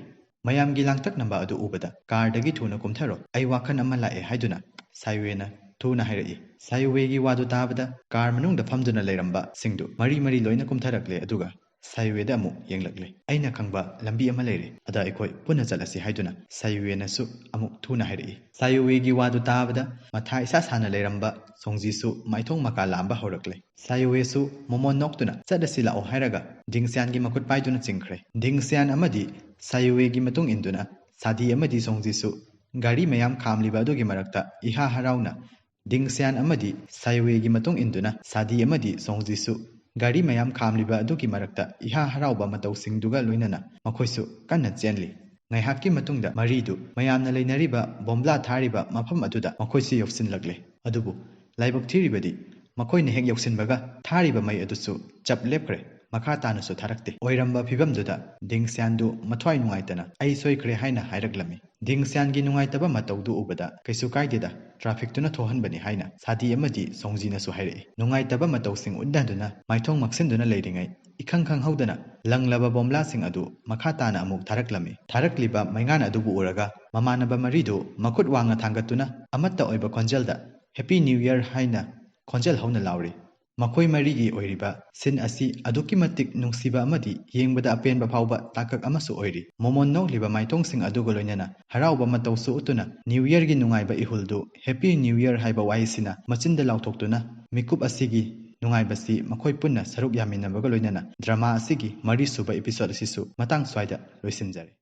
ꯃꯌꯥꯝꯒꯤ ꯂꯥꯡꯇꯛꯅꯕ ꯑꯗꯨ ꯎꯕꯗ, "ꯀꯥꯔꯗꯒꯤ ꯊꯨꯅ ꯀꯨꯝꯊꯔꯣ, ꯑꯩ ꯋꯥꯈꯜ ꯑꯃ ꯂꯥꯛꯑꯦ" ꯍꯥꯏꯗꯨꯅ ꯁꯥꯏꯋꯦꯅ ꯊꯨꯅ ꯍꯥꯏꯔꯛꯏ꯫ ꯁꯥꯏꯋꯦꯒꯤ ꯋꯥꯗꯨ ꯇꯥꯕꯗ ꯀꯥꯔ ꯃꯅꯨꯡꯗ ꯐꯝꯗꯨꯅ ꯂꯩꯔꯝꯕꯁꯤꯡꯗꯨ ꯃꯔꯤ ꯃꯔꯤ ꯂꯣꯏꯅ ꯀꯨꯝꯊꯔꯛꯂꯦ, ꯑꯗꯨꯒ ꯁꯥꯏꯋꯦꯗ ꯑꯃꯨꯛ ꯌꯦꯡꯂꯛꯂꯦ꯫ "ꯑꯩꯅ ꯈꯪꯕ ꯂꯝꯕꯤ ꯑꯃ ꯂꯩꯔꯦ, ꯑꯗ ꯑꯩꯈꯣꯏ ꯄꯨꯟꯅ ꯆꯠꯂꯁꯤ" ꯍꯥꯏꯗꯨꯅ ꯁꯥꯏꯋꯦꯅꯁꯨ ꯑꯃꯨꯛ ꯊꯨꯅ ꯍꯥꯏꯔꯛꯏ꯫ ꯁꯥꯏꯋꯦꯒꯤ ꯋꯥꯗꯨ ꯇꯥꯕꯗ ꯃꯊꯥ ꯏꯁꯥ ꯁꯥꯅ ꯂꯩꯔꯝꯕ ꯁꯣꯡꯖꯤꯁꯨ ꯃꯥꯏꯊꯣꯡ ꯃꯀꯥ ꯂꯥꯝꯕ ꯍꯧꯔꯛꯂꯦ꯫ ꯁꯥꯏꯋꯦꯁꯨ ꯃꯣꯃꯣꯟ ꯅꯣꯛꯇꯨꯅ "ꯆꯠꯂꯁꯤ ꯂꯥꯛꯑꯣ" ꯍꯥꯏꯔꯒ ꯗꯤꯡꯁꯤꯌꯥꯟꯒꯤ ꯃꯈꯨꯠ ꯄꯥꯏꯗꯨꯅ ꯆꯤꯡꯈ꯭ꯔꯦ꯫ ꯗꯤꯡꯁꯤꯌꯥꯟ ꯑꯃꯗꯤ ꯁꯥꯏꯋꯦꯒꯤ ꯃꯇꯨꯡ ꯏꯟꯗꯨꯅ ꯁꯥꯗꯤ ꯑꯃꯗꯤ ꯁꯣꯡꯖꯤꯁꯨ ꯒꯥꯔꯤ ꯃꯌꯥꯝ ꯈꯥꯝꯂꯤꯕ ꯑꯗꯨꯒꯤ ꯃꯔꯛꯇ ꯏꯍꯥ ꯍꯔꯥꯎꯅ ꯗꯤꯡꯁꯤꯌꯥꯟ ꯑꯃꯗꯤ ꯁꯥꯏꯋꯦꯒꯤ ꯃꯇꯨꯡ ꯏꯟꯗꯨꯅ ꯁꯥꯗꯤ ꯑꯃꯗꯤ ꯁꯣꯡꯖꯤꯁꯨ ꯒꯥꯔꯤ ꯃꯌꯥꯝ ꯈꯥꯝꯂꯤꯕ ꯑꯗꯨꯒꯤ ꯃꯔꯛꯇ ꯏꯍꯥ ꯍꯔꯥꯎꯕ ꯃꯇꯧꯁꯤꯡꯗꯨꯒ ꯂꯣꯏꯅꯅ ꯃꯈꯣꯏꯁꯨ ꯀꯟꯅ ꯆꯦꯟꯂꯤ꯫ ꯉꯥꯏꯍꯥꯛꯀꯤ ꯃꯇꯨꯡꯗ ꯃꯔꯤꯗꯨ ꯃꯌꯥꯝꯅ ꯂꯩꯅꯔꯤꯕ ꯕꯣꯝꯕ꯭ꯂꯥ ꯊꯥꯔꯤꯕ ꯃꯐꯝ ꯑꯗꯨꯗ ꯃꯈꯣꯏꯁꯨ ꯌꯧꯁꯤꯜꯂꯛꯂꯦ꯫ ꯑꯗꯨꯕꯨ ꯂꯥꯏꯕꯛ ꯊꯤꯔꯤꯕꯗꯤ ꯃꯈꯣꯏꯅ ꯍꯦꯛ ꯌꯧꯁꯤꯟꯕꯒ ꯊꯥꯔꯤꯕ ꯃꯩ ꯑꯗꯨꯁꯨ ꯆꯞ ꯂꯦꯞꯈ꯭ꯔꯦ꯫ ꯃꯈꯥ ꯇꯥꯅꯁꯨ ꯊꯥꯔꯛꯇꯦ꯫ ꯑꯣꯏꯔꯝꯕ ꯐꯤꯕꯝꯗꯨꯗ ꯗꯤꯡꯁꯤꯌꯥꯟꯗꯨ ꯃꯊ꯭ꯋꯥꯏ ꯅꯨꯡꯉꯥꯏꯇꯅ "ꯑꯩ ꯁꯣꯏꯈ꯭ꯔꯦ" ꯍꯥꯏꯅ ꯍꯥꯏꯔꯛꯂꯝꯃꯤ꯫ ꯗꯤꯡꯁꯤꯌꯥꯟꯒꯤ ꯅꯨꯡꯉꯥꯏꯇꯕ ꯃꯇꯧꯗꯨ ꯎꯕꯗ "ꯀꯩꯁꯨ ꯀꯥꯏꯗꯦꯗ, ꯇ꯭ꯔꯥꯐꯤꯛꯇꯨꯅ ꯊꯣꯛꯍꯟꯕꯅꯤ" ꯍꯥꯏꯅ ꯁꯥꯗꯤ ꯑꯃꯗꯤ ꯁꯣꯡꯖꯤꯅꯁꯨ ꯍꯥꯏꯔꯛꯏ꯫ ꯅꯨꯡꯉꯥꯏꯇꯕ ꯃꯇꯧꯁꯤꯡ ꯎꯠꯅꯗꯨꯅ ꯃꯥꯏꯊꯣꯡ ꯃꯛꯁꯤꯟꯗꯨꯅ ꯂꯩꯔꯤꯉꯩ ꯏꯈꯪ ꯈꯪꯍꯧꯗꯅ ꯂꯪꯂꯕ ꯕꯣꯝꯕ꯭ꯂꯥꯁꯤꯡ ꯑꯗꯨ ꯃꯈꯥ ꯇꯥꯅ ꯑꯃꯨꯛ ꯊꯥꯔꯛꯂꯝꯃꯤ꯫ ꯊꯥꯔꯛꯂꯤꯕ ꯃꯩꯉꯥꯟ ꯑꯗꯨꯕꯨ ꯎꯔꯒ ꯃꯃꯥꯟꯅꯕ ꯃꯔꯤꯗꯨ ꯃꯈꯨꯠ ꯋꯥꯡꯅ ꯊꯥꯡꯒꯠꯇꯨꯅ ꯑꯃꯠꯇ ꯑꯣꯏꯕ ꯈꯣꯟꯖꯦꯜꯗ "Happy New Year" ꯍꯥꯏꯅ ꯈꯣꯟꯖꯦꯜ ꯍꯧꯅ ꯂꯥꯎꯔꯤ꯫ ꯃꯈꯣꯏ ꯃꯔꯤꯒꯤ ꯑꯣꯏꯔꯤꯕ scene ꯑꯁꯤ ꯑꯗꯨꯛꯀꯤ ꯃꯇꯤꯛ ꯅꯨꯡꯁꯤꯕ ꯑꯃꯗꯤ ꯌꯦꯡꯕꯗ ꯑꯄꯦꯟꯕ ꯐꯥꯎꯕ ꯇꯥꯡꯀꯛ ꯑꯃꯁꯨ ꯑꯣꯏꯔꯤ꯫ ꯃꯣꯃꯣꯟ ꯅꯣꯛꯂꯤꯕ ꯃꯥꯏꯊꯣꯡꯁꯤꯡ ꯑꯗꯨꯒ ꯂꯣꯏꯅꯅ ꯍꯔꯥꯎꯕ ꯃꯇꯧꯁꯨ ꯎꯠꯇꯨꯅ New Yearꯒꯤ ꯅꯨꯡꯉꯥꯏꯕ ꯏꯍꯨꯜꯗꯨ Happy New Year ꯍꯥꯏꯕ ꯋꯥꯍꯩꯁꯤꯅ ꯃꯆꯤꯟꯗ ꯂꯥꯎꯊꯣꯛꯇꯨꯅ ꯃꯤꯀꯨꯞ ꯑꯁꯤꯒꯤ ꯅꯨꯡꯉꯥꯏꯕꯁꯤ ꯃꯈꯣꯏ ꯄꯨꯟꯅ ꯁꯔꯨꯛ ꯌꯥꯃꯤꯟꯅꯕꯒ ꯂꯣꯏꯅꯅ drama ꯑꯁꯤꯒꯤ ꯃꯔꯤꯁꯨꯕ episode ꯑꯁꯤꯁꯨ ꯃꯇꯥꯡ ꯁ꯭ꯋꯥꯏꯗ ꯂꯣꯏꯁꯤꯟꯖꯔꯦ꯫